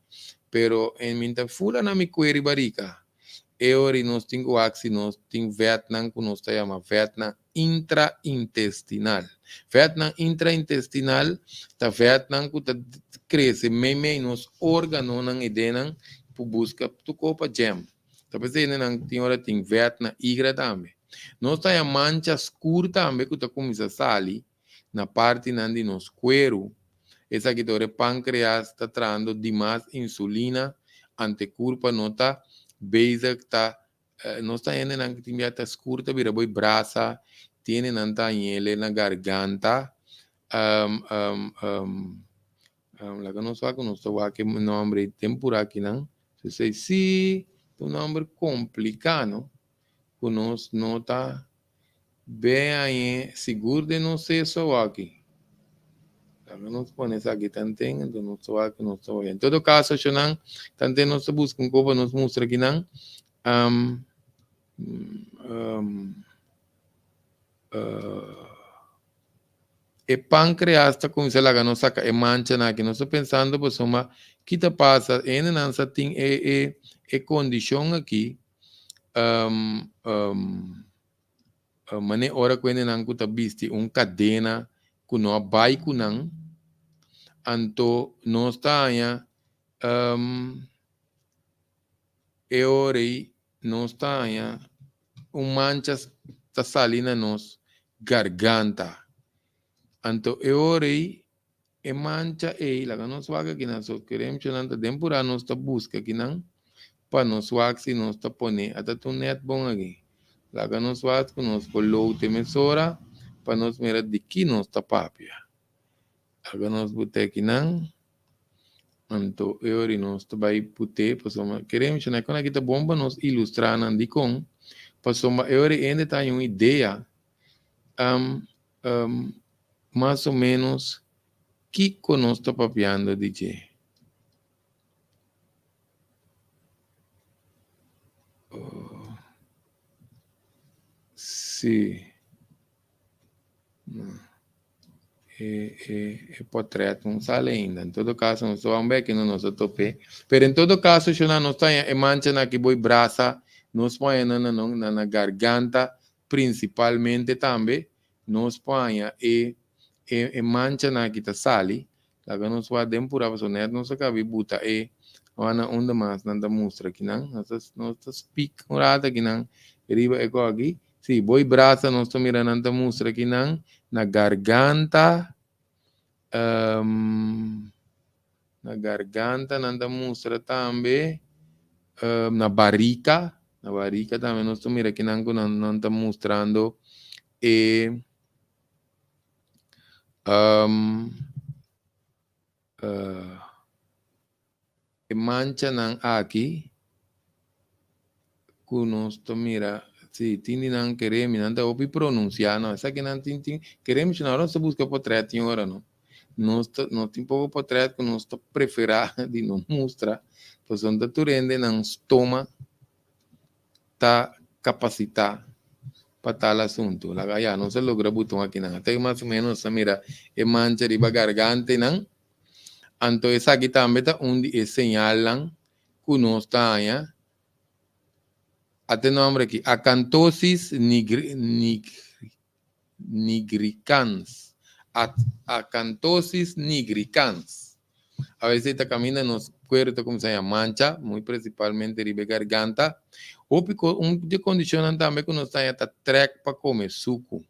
pero e mi ta fula na mi kueri barika. E ora ei nos tin ku wak si nos tin vètnan ku nos ta yama vètnan intraintestinal. Vètnan intraintestinal ta vètnan ku ta krese meimei nos órganonan ei den nan por buska tur kopa jèm. Ta p'esei nan tin ora tin vèt na igra tambe. Nos ta haña mancha skur tambe ku ta kuminsá sali na partinan di nos kueru. Esaki ta ora e pankreas ta trahando dimas insulina ante kurpa no ta bezig ta nos ta hende nan ku tin bia ta skur ta bira bo brasa tiene nan ta hañele na garganta Laga nos wak ku nos ta wak e nòmber ei tempura akinan. Sesei sí ta un nòmber kompliká no, ku nos no ta be hañ'é sigur den nos seso awaki. Laga nos pone esaki tanten, anto nos ta wak ku nos ta wak. En todo kaso, shonnan, tanten nos ta buska un kos pa nos mustra akinan. E pankreas ta kuminsá laga nos saka e manchanan aki. Nos ta pensando pasobra ki ta pasa, e hendenan sa tin e e e kondishon aki manera ora ku hendenan ku ta bisti un kadena ku no a bai ku nan, anto nos ta haña e ora ei nos ta haña un mancha ta sali na nos garganta. Anto e ora ei, e mancha ei, laga nos wak akinan, so keremchonan ta den purá nos ta buska akinan pa nos wak si nos ta pone. Ata ta un nèt bon aki. Laga nos wak ku nos por loute mesora pa nos mira di ki nos ta papia. Laga nos bute akinan. Anto e ora nos ta bai put'é pasobra kere menshoná kon aki ta bon pa nos ilustrá nan dikon, pasobra e ora hende ta haña un idea mas o ménos kiko nos ta papiando di dje. Sí. E, e, e portret no sale ainda. En todo caso, nos ta wan bek no nos a top'é. Pero en todo caso, shona, nos ta haña e manchanan aki bo'i brasa, nos por haña nan na na na garganta, principalmente tambe, nos por haña e, e, e manchanan aki ta sali. Laga nos wak den pura pasobra net nos a kabi buta e wana unda mas nan ta mustra akinan. Nos ta, nos ta speak un rato akinan riba e kos aki. Sí, bo'i brasa nos ta mira nan ta mustra akinan na garganta. Na garganta nan ta mustra tambe, na barika, na barika tambe nos ta mira kinan ku nan nan ta mustrando e e manchanan aki ku nos ta mira, si tin di nan kere mi nan ta hopi pronunsiá no, esakinan tin tin kere mi ora nos ta buska potrèt tin ora no, nos ta nos tin poko potrèt ku nos ta preferá di no mustra pasobra ta tur hende nan stoma ta kapasitá pa tal asuntu. Laga ya nos a logra buton akinan. Ata mas o menos nos ta mira e mancha riba gargantenan. Anto esaki tambe ta un di e señalnan ku nos ta haña. Ata e nòmber aki, Acanthosis nigricans. Acanthosis nigricans. Awe esei ta kaminda nos kueru ta kuminsá haña mancha, muy prinsipalmente riba e garganta. Hopi un di e kondishonnan tambe ku nos ta haña ta trèk pa kome suku.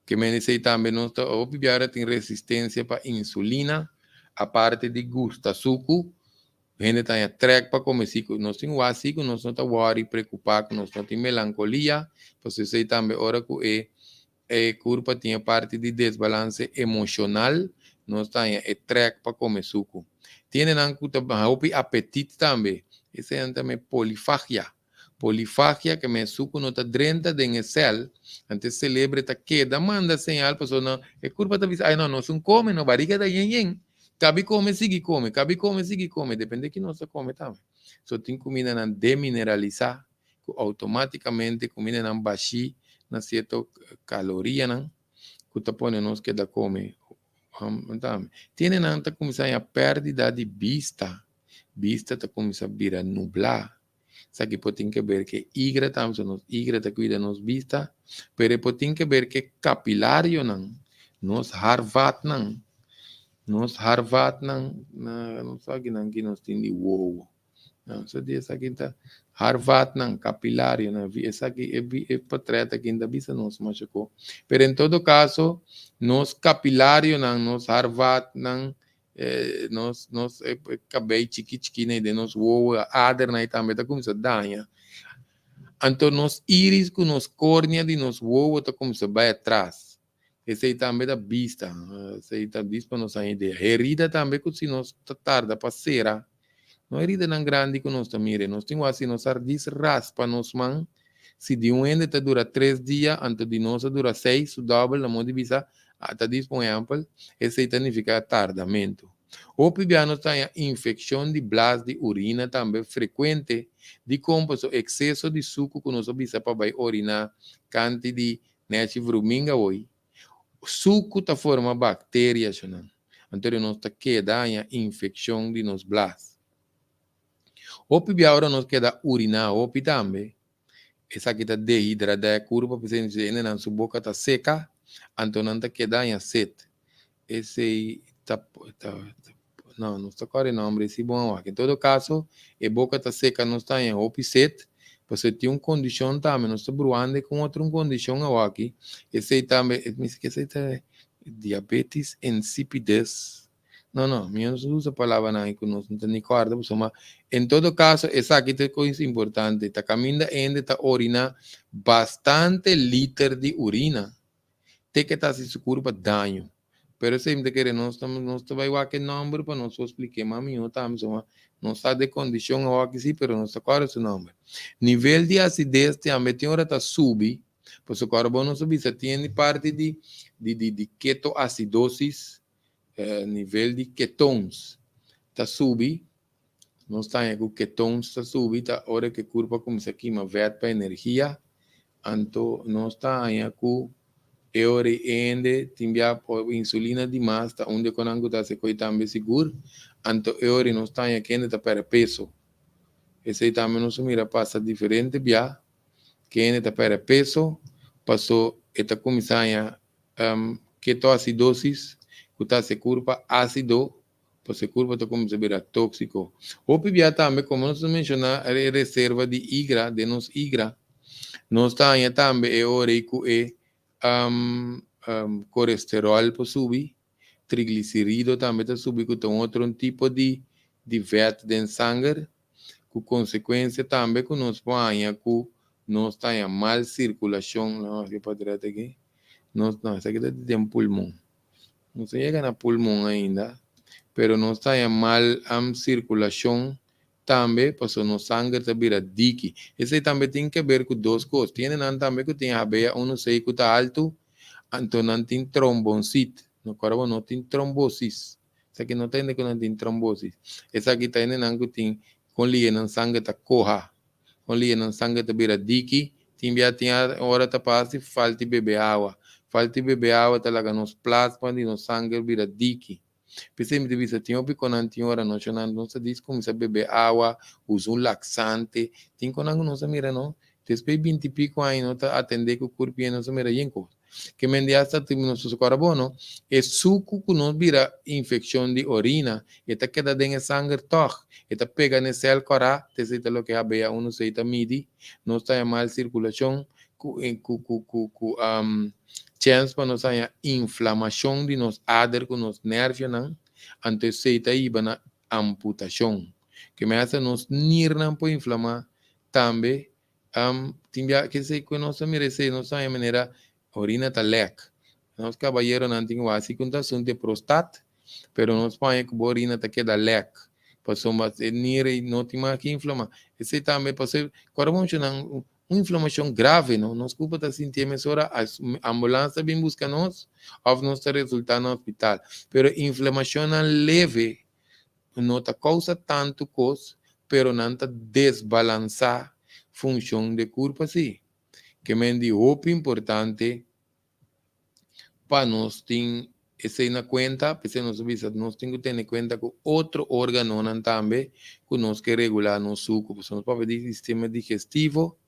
Ke men esei tambe nos ta hopi biaha tin resistencia pa insulina, aparte di gusta suku, hende ta haña trek pa kome siku. Nos tin wak siku nos no ta wòri preokupa ku nos no tin melankolia, pasobra esei tambe ora ku e e kurpa tin e parti di desbalanse emoshonal, nos ta haña e trek pa kome suku. Tin hendenan ku ta hopi apetit tambe, esei nan ta yama polifagia. Polifagia ke men suku no ta drenta den e sèl, anto e selebre ta keda manda señal pasobra no e kurpa ta bisa ay no nos un kome no bariga ta yen yen kabi kome sigui kome kabi kome sigui kome depende ki nos ta kome tambe. So tin kumindanan demineralisá ku outomátikamente kumindanan bashí na sierto kalorianan ku ta pone nos keda kome tambe. Tin nan ta kuminsá haña pèrdida di bista, bista ta kuminsá bira nublá. Esaki por tin ke ber ke igra tambe, so nos igra ta kuida nos bista, pero e por tin ke ber ke kapilarionan, nos haarvaatnan, nos haarvaatnan, na nos akinan ki nos tin di wowo. No, so di esaki ta haarvaatnan, kapilarionan, esaki e e portret aki ta bisa nos masha ko. Pero en todo kaso, nos kapilarionan, nos haarvaatnan, nos nos e kabei chiki chiki nei den nos wowo, adernan ei tambe ta kuminsá daña. Anto nos iris ku nos kornea di nos wowo ta kuminsá bai atras. Esei tambe ta bista, esei ta dis pa nos haña idea. Herida tambe ku si nos ta tarda pa sera, no heridanan grandi ku nos ta mira, nos tin wak si nos a dis raspa nos man, si di un hende ta dura tres dia, anto di nos a dura seis, su dòbel, na modo di bisa, ta dis pa un ehèmpel, esei ta nifiká tardamentu. Hopi bia nos ta haña infekshon di blas di urina tambe frekuente, dikon? Pasobra ekseso di suku ku nos a bisa pa bai oriná kanti di nechi vruminga hoy, suku ta forma bakteria shonan, anto di nos ta keda haña infekshon di nos blas. Hopi bia ora nos keda uriná hopi tambe, esaki ta dehidradá e kurpa, p'esei nos hendenan su boka ta seka, anto nan ta keda haña set. Esei ta, ta, no, nos ta kòrda e nòmber esi bon awor. En todo kaso, e boka ta seka, nos ta haña hopi set, pasobra tin un kondishon tambe, nos ta bruando ku un otro un kondishon awor aki, esei tambe, mi si ke esei ta diabetes insipidus. No, no, mi no usa palabranan ahí ku nos no ta ni kòrda, pasobra en todo kaso esaki ta e kos importante, ta kaminda hende ta oriná bastante liter di urina, te ke ta hasi su kurpa daño. Pero esei mi ta kere nos ta nos ta bai wak e nòmber pa nos por splik'é mas mihó tambe, pasobra nos sa di e kondishon awor sí, pero nos ta kòrda su nòmber. Nivel di asides tambe tin ora ta subi, pasobra kòrda bo nos a bisa tin di parti di di di ketoasidosis, nivel di ketones ta subi, nos ta haña ku ketones ta subi ta ora ku e kurpa kuminsá kima vèt pa energia, anto nos ta haña ku e ora ei hende tin bia insulina dimas ta un di e konan ku ta hasi koi tambe sigur, anto e ora ei nos ta haña ku hende ta pèrdè peso. Esei tambe nos a mira pasa diferente bia ku hende ta pèrdè peso paso e ta kuminsá haña Ketoasidosis, ku ta hasi e kurpa ásido, pues e kurpa ta kuminsá bira tóksiko. Hopi bia tambe, komo nos a menshoná e reserva di igra, den nos igra, nos ta haña tambe e ora ei ku e kolesteròl por subi. Triglicerido tambe ta subi ku ta un otro un tipo di di vèt den sanger, ku konsekuensia tambe ku nos por haña ku nos ta haña mal sirkulashon, no aki patras aki, nos no esaki ta den pulmon, nos no yega na pulmon ainda, pero nos ta haña mal sirkulashon tambe pasobra nos sanger ta bira diki. Esei tambe tin keber ku dos kos, tin hendenan tambe ku tin HbA uno sei ku ta haltu, anto nan tin trombonsit, no kòrda bo no tin trombosis, esaki no ta hende ku nan tin trombosis, esaki ta hendenan ku tin kon lihe nan sanger ta koha, kon lihe nan sanger ta bira diki, tin bia tin ora ta pasa falta di bebe awa, falta di bebe awa ta laga nos plasma di nos sanger bira diki. P'esei mi ta bisa tin hopi konan tin ora no shonando nos ta dis kuminsá bebe awa, usa un laksante, tin konan ku nos a mira no, despues binti piko aña no ta atendé ku kurpi i nos a mira yen kos. Ke men di asta tin nos ta kòrda bo no, e suku ku nos bira infekshon di orina e ta keda den e sanger tòg, e ta pega na e sèl kòrá, ta esei ta loke HbA1c ta midi, nos ta haña mal sirkulashon ku ku ku ku Chèns pa nos haña inflamashon di nos ader ku nos nèrvionan, anto esei ta hiba na amputashon. Ke mester nos nirnan por inflamá tambe. Tin bia kesei ku nos ta mira esei nos ta haña manera orina ta lèk. Nos kabayeronan tin ku hasi ku un ta asuntu di prostat, pero nos por haña ku bo orina ta keda lèk pasobra e nir ei no tin mas ke inflamá. Esei tambe pasobra kòrda bo menshona Un inflamacion grave no, nos cuerpo ta sintié mesora, ambulans ta bin busca nos of nos ta resulta na hospital. Pero inflamacionnan leve no ta causa tanto cos, pero nan ta desbalansa funcion de curpa si. Ke men di hopi importante pa nos tin esei na kuenta, p'esei nos a bisa nos tin ku tene kuenta ku otro órganonan tambe ku nos ke regulá nos suku, pasobra nos papia di sistema digestivo,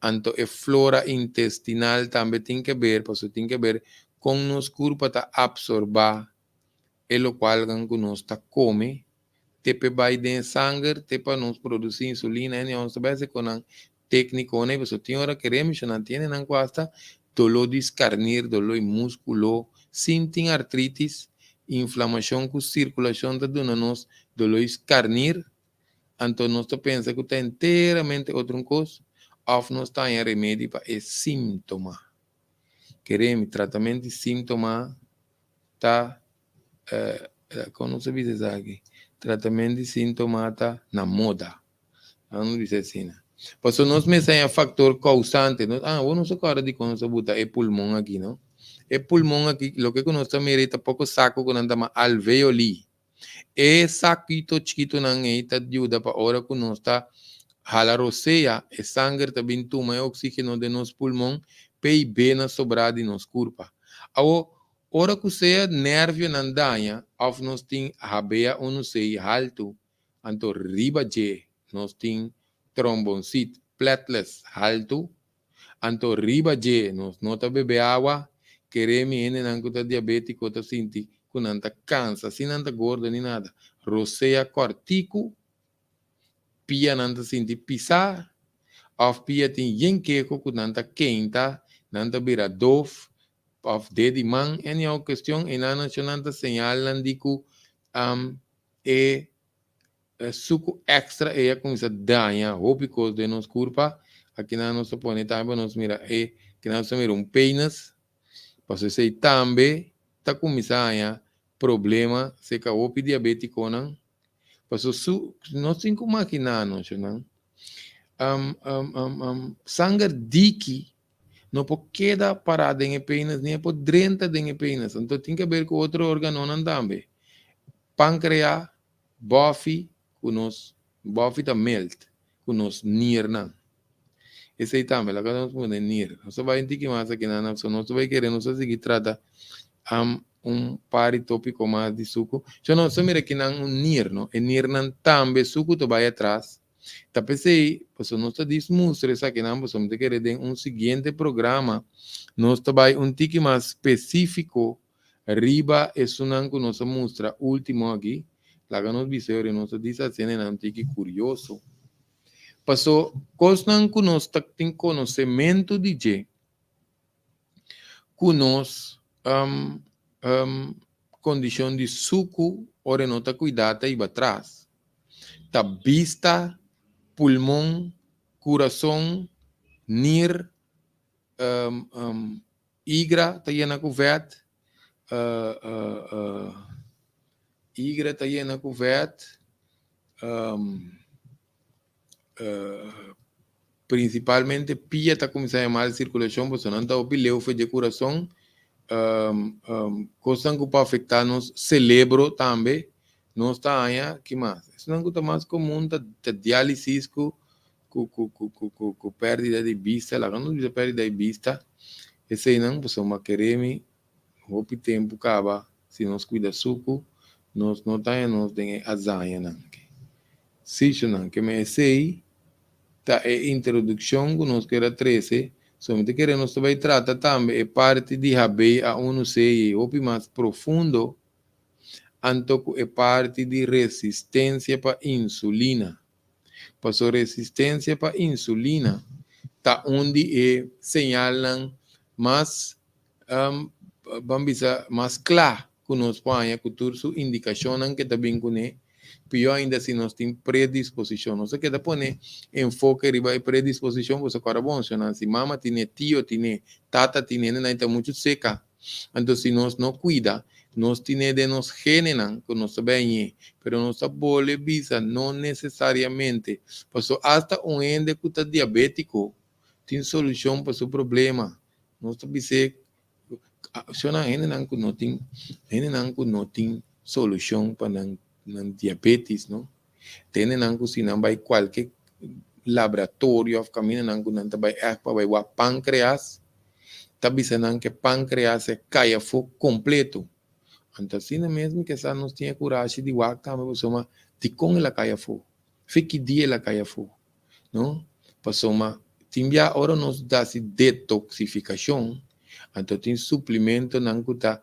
anto e flora intestinal tambe tin ke ber, pasobra tin ke ber kon nos kurpa ta apsorbá e lokualnan ku nos ta kome, te p'e bai den e sanger, te pa nos produsí insulina, anyhow nos ta bai hasi ku nan Técniconan y pasobra tin ora ke remishonan tiene nan ku hasta doló di skarnir, doló di múskulo, sin tin artritis, inflamashon ku sirkulashon ta duna nos doló di skarnir, anto nos ta pensa ku ta enteramente otro un kos òf nos ta haña remedi pa e síntoma. Kere mi tratamentu di síntoma ta kon nos ta bisa esaki? Tratamentu di síntoma ta na moda. Nan no bisa asina. Pasobra nos mester haña faktor kousante. Nos, ah, bo no sa kòrda dikon nos a buta e pulmon aki, no? E pulmon aki, loke ku nos ta mira ei ta poko sako ku nan ta yama alveoli. E sakito chikitonan ei ta yuda pa ora ku nos ta hala rosea, e sanger ta bin tuma e oksígeno den nos pulmon p'e i bena sobrá di nos kurpa. Awo, ora ku sea nervionan daña òf nos tin HbA1c haltu, Anto riba dje nos tin trombonsit, platelets, haltu. Anto riba dje nos no ta bebe awa. Kere mi hendenan ku ta diabetiko ta sinti ku nan ta kansa sin nan ta gordo ni nada. Rosea kòrtiku, pia nan ta sinti pisá òf pia tin yen keko ku nan ta keinta, nan ta bira dof òf ded di man. Anyhow kestion einan nan ta señalnan di ku E suku extra ei a kuminsá daña hopi kos den nos kurpa. Akinan nos ta pone tambe pa nos mira e, akinan nos ta mira un penis, pasobra esei tambe ta kuminsá haña problema serka hopi diabetikonan. Pasobra su, nos tin ku makiná nos shownan, sanger diki no por keda pará den e penis ni e por drenta den e penis. Anto tin ke ber ku otro organonan tambe. Pankrea, bòfi ku nos, bòfi ta milt, ku nos nirnan. Esei tambe, laga nos pone nir. Nos ta bai un tiki mas aki nan, so nos ta bai kere nos ta sigui trata un par di topiko mas di suku. So nos ta mira kinan un nir, no? E nirnan tambe suku ta bai atras. Ta p'esei, pasobra nos ta dis mustra esakinan, pasobra mi ta kere den un siguiente programa nos ta bai un tiki mas spesífiko riba esunnan ku nos a mustra último aki. Laga nos bisa yori nos ta dis haciendenan un tiki kurioso. Paso kosnan ku nos ta tin konosementu di dje, ku nos kondishon di suku ora e no ta kuidá ta hiba tras ta bista, pulmon, kurason, nir, igra ta yena ku vèt, igra ta yena ku vèt, Prinsipalmente pia ta kuminsá haña mal sirkulashon pasobra nan ta hopi leu for dje kurason. Kosnan ku por afektá nos selebro tambe nos ta haña. Ki mas? Esnan ku ta mas komun ta diálisis ku ku pèrdida di bista. Laga nos bisa pèrdida di bista. Eseinan pasobra mi a kere mi hopi tempu kaba si nos kuida suku nos no ta haña nos den e azañanan. Sichonan, ke men esei ta e introdukshon ku nos kier a trese, so mi ta kere nos ta bai trata tambe e parti di HbA1c i hopi mas profundo anto ku e parti di resistensia pa insulina. Paso resistensia pa insulina ta un di e señalnan mas ban bisa mas kla ku nos por haña ku tur su indikashonnan ke ta bin kuné, pió ainda si nos tin predisposishon. Nos a keda pone enfoke riba e predisposishon pasobra ku ora bo menshoná si mama tine, tio tine, tata tine, nan ta muchu seka. Anto si nos no kuida, nos tine den nos genenan ku nos ta bai hañ'é, pero nos ta bole bisa no nesesariamente, pasobra asta un hende ku ta diabétiko tin solushon pa su problema. Nos ta bis'é shona hendenan ku no tin hendenan ku no tin solushon pa nan nan diabetes no. Te hendenan ku si nan bai kualke laboratorio òf kamindanan ku nan ta bai ègt pa bai wak pankreas, ta bisa nan ku e pankreas e kai afó kompleto. Anto asina mes mi ke sa nos tin e kurashi di wak tambe pasobra dikon el a kai afó? Fe ki dia el a kai afó? No, pasobra tin bia ora nos ta hasi detoxificacion, anto tin suplementonan cu ta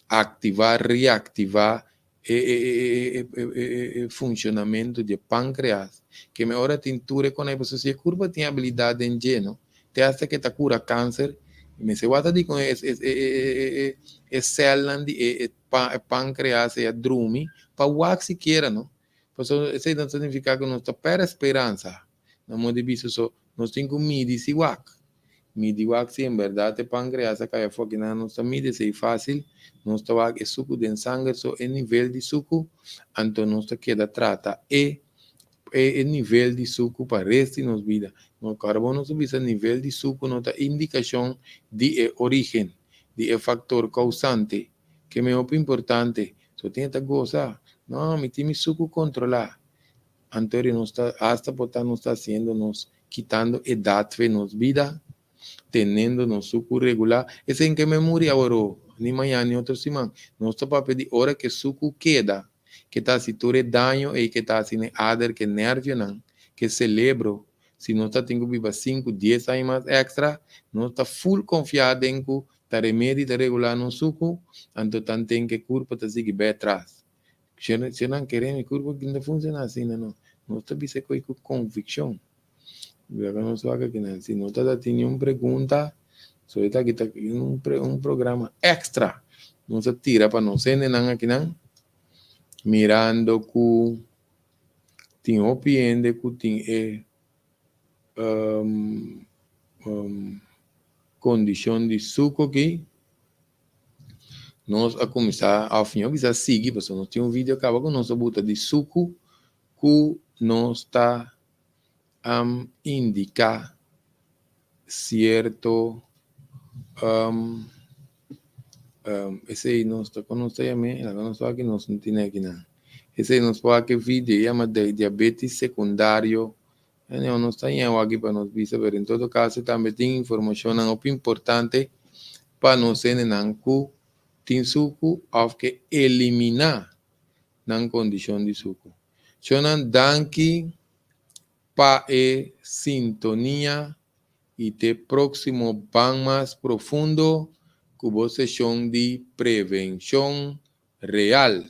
activa, reactiva e funcionamento di e pancreas. Keme ora tin tur e conai, pasobra si e curpa tin habilidad den dje, no, te hasta ke ta cura cancer, mester wak ta di con e celnan di e pancreas ei a drumi pa wak sikiera, no. Pasobra esei no ta signifiká ku nos ta pèrdè speransa. Na modo di bisa so, nos tin ku midi si wak. Midi wak si en bèrdat e pankreas a kai afó. Kinan nos ta midi esei fásil, nos ta wak e suku den sanger so e nivel di suku, anto nos ta keda trata e e nivel di suku pa rest di nos bida. No kòrda bo nos a bisa nivel di suku no ta indikashon di e orígen, di e faktor kousante. Ke mi hopi importante, so tin e ta gosa, no, mi tin mi suku kontrolá. Anto nos ta, hasta por ta nos ta hasiendo nos kitando edat fe nos bida, tenendo nos suku regulá. Esei ke mi muri aworó, ni mañana ni otro siman. Nos ta papia di ora ke suku keda, ke ta hasi tur e daño ei ke ta hasi n'e ader, ke nervionan, ke selebro. Si nos ta tin ku biba sinku, dies aña mas èkstra, nos ta ful konfiá den ku Ta remedi ta regulá nos suku, anto tanten ku e kurpa ta sigui bai atras. Si nan kere mi kurpa no ta funshoná asina no. Nos ta bisa koe ku konvikshon. Laga nos wak akinan. Si no ta tin niun pregunta, so esaki ta un programa èkstra nos a tira pa nos hendenan akinan, mirando ku tin hopi hende ku tin e Kondishon di suku aki nos a kuminsá òf mi a kuminsá sigui pasobra nos tin un video kaba ku nos a buta di suku ku nos ta indiká sierto esei nos ta kon nos ta yam'é laga nos wak nos no tene akinan esei nos por wak e video e yama diabetes sekundario. Aneo nos ta ña waki pa nos bisa, pero en todo caso tambe tin informacionnan hopi importante pa nos hendenan cu tin sucu of ke elimina nan condicion di sucu. Shonnan danki pa e sintonia y te proximo Ban Mas Profundo cu bo sesion di Prevencion Real.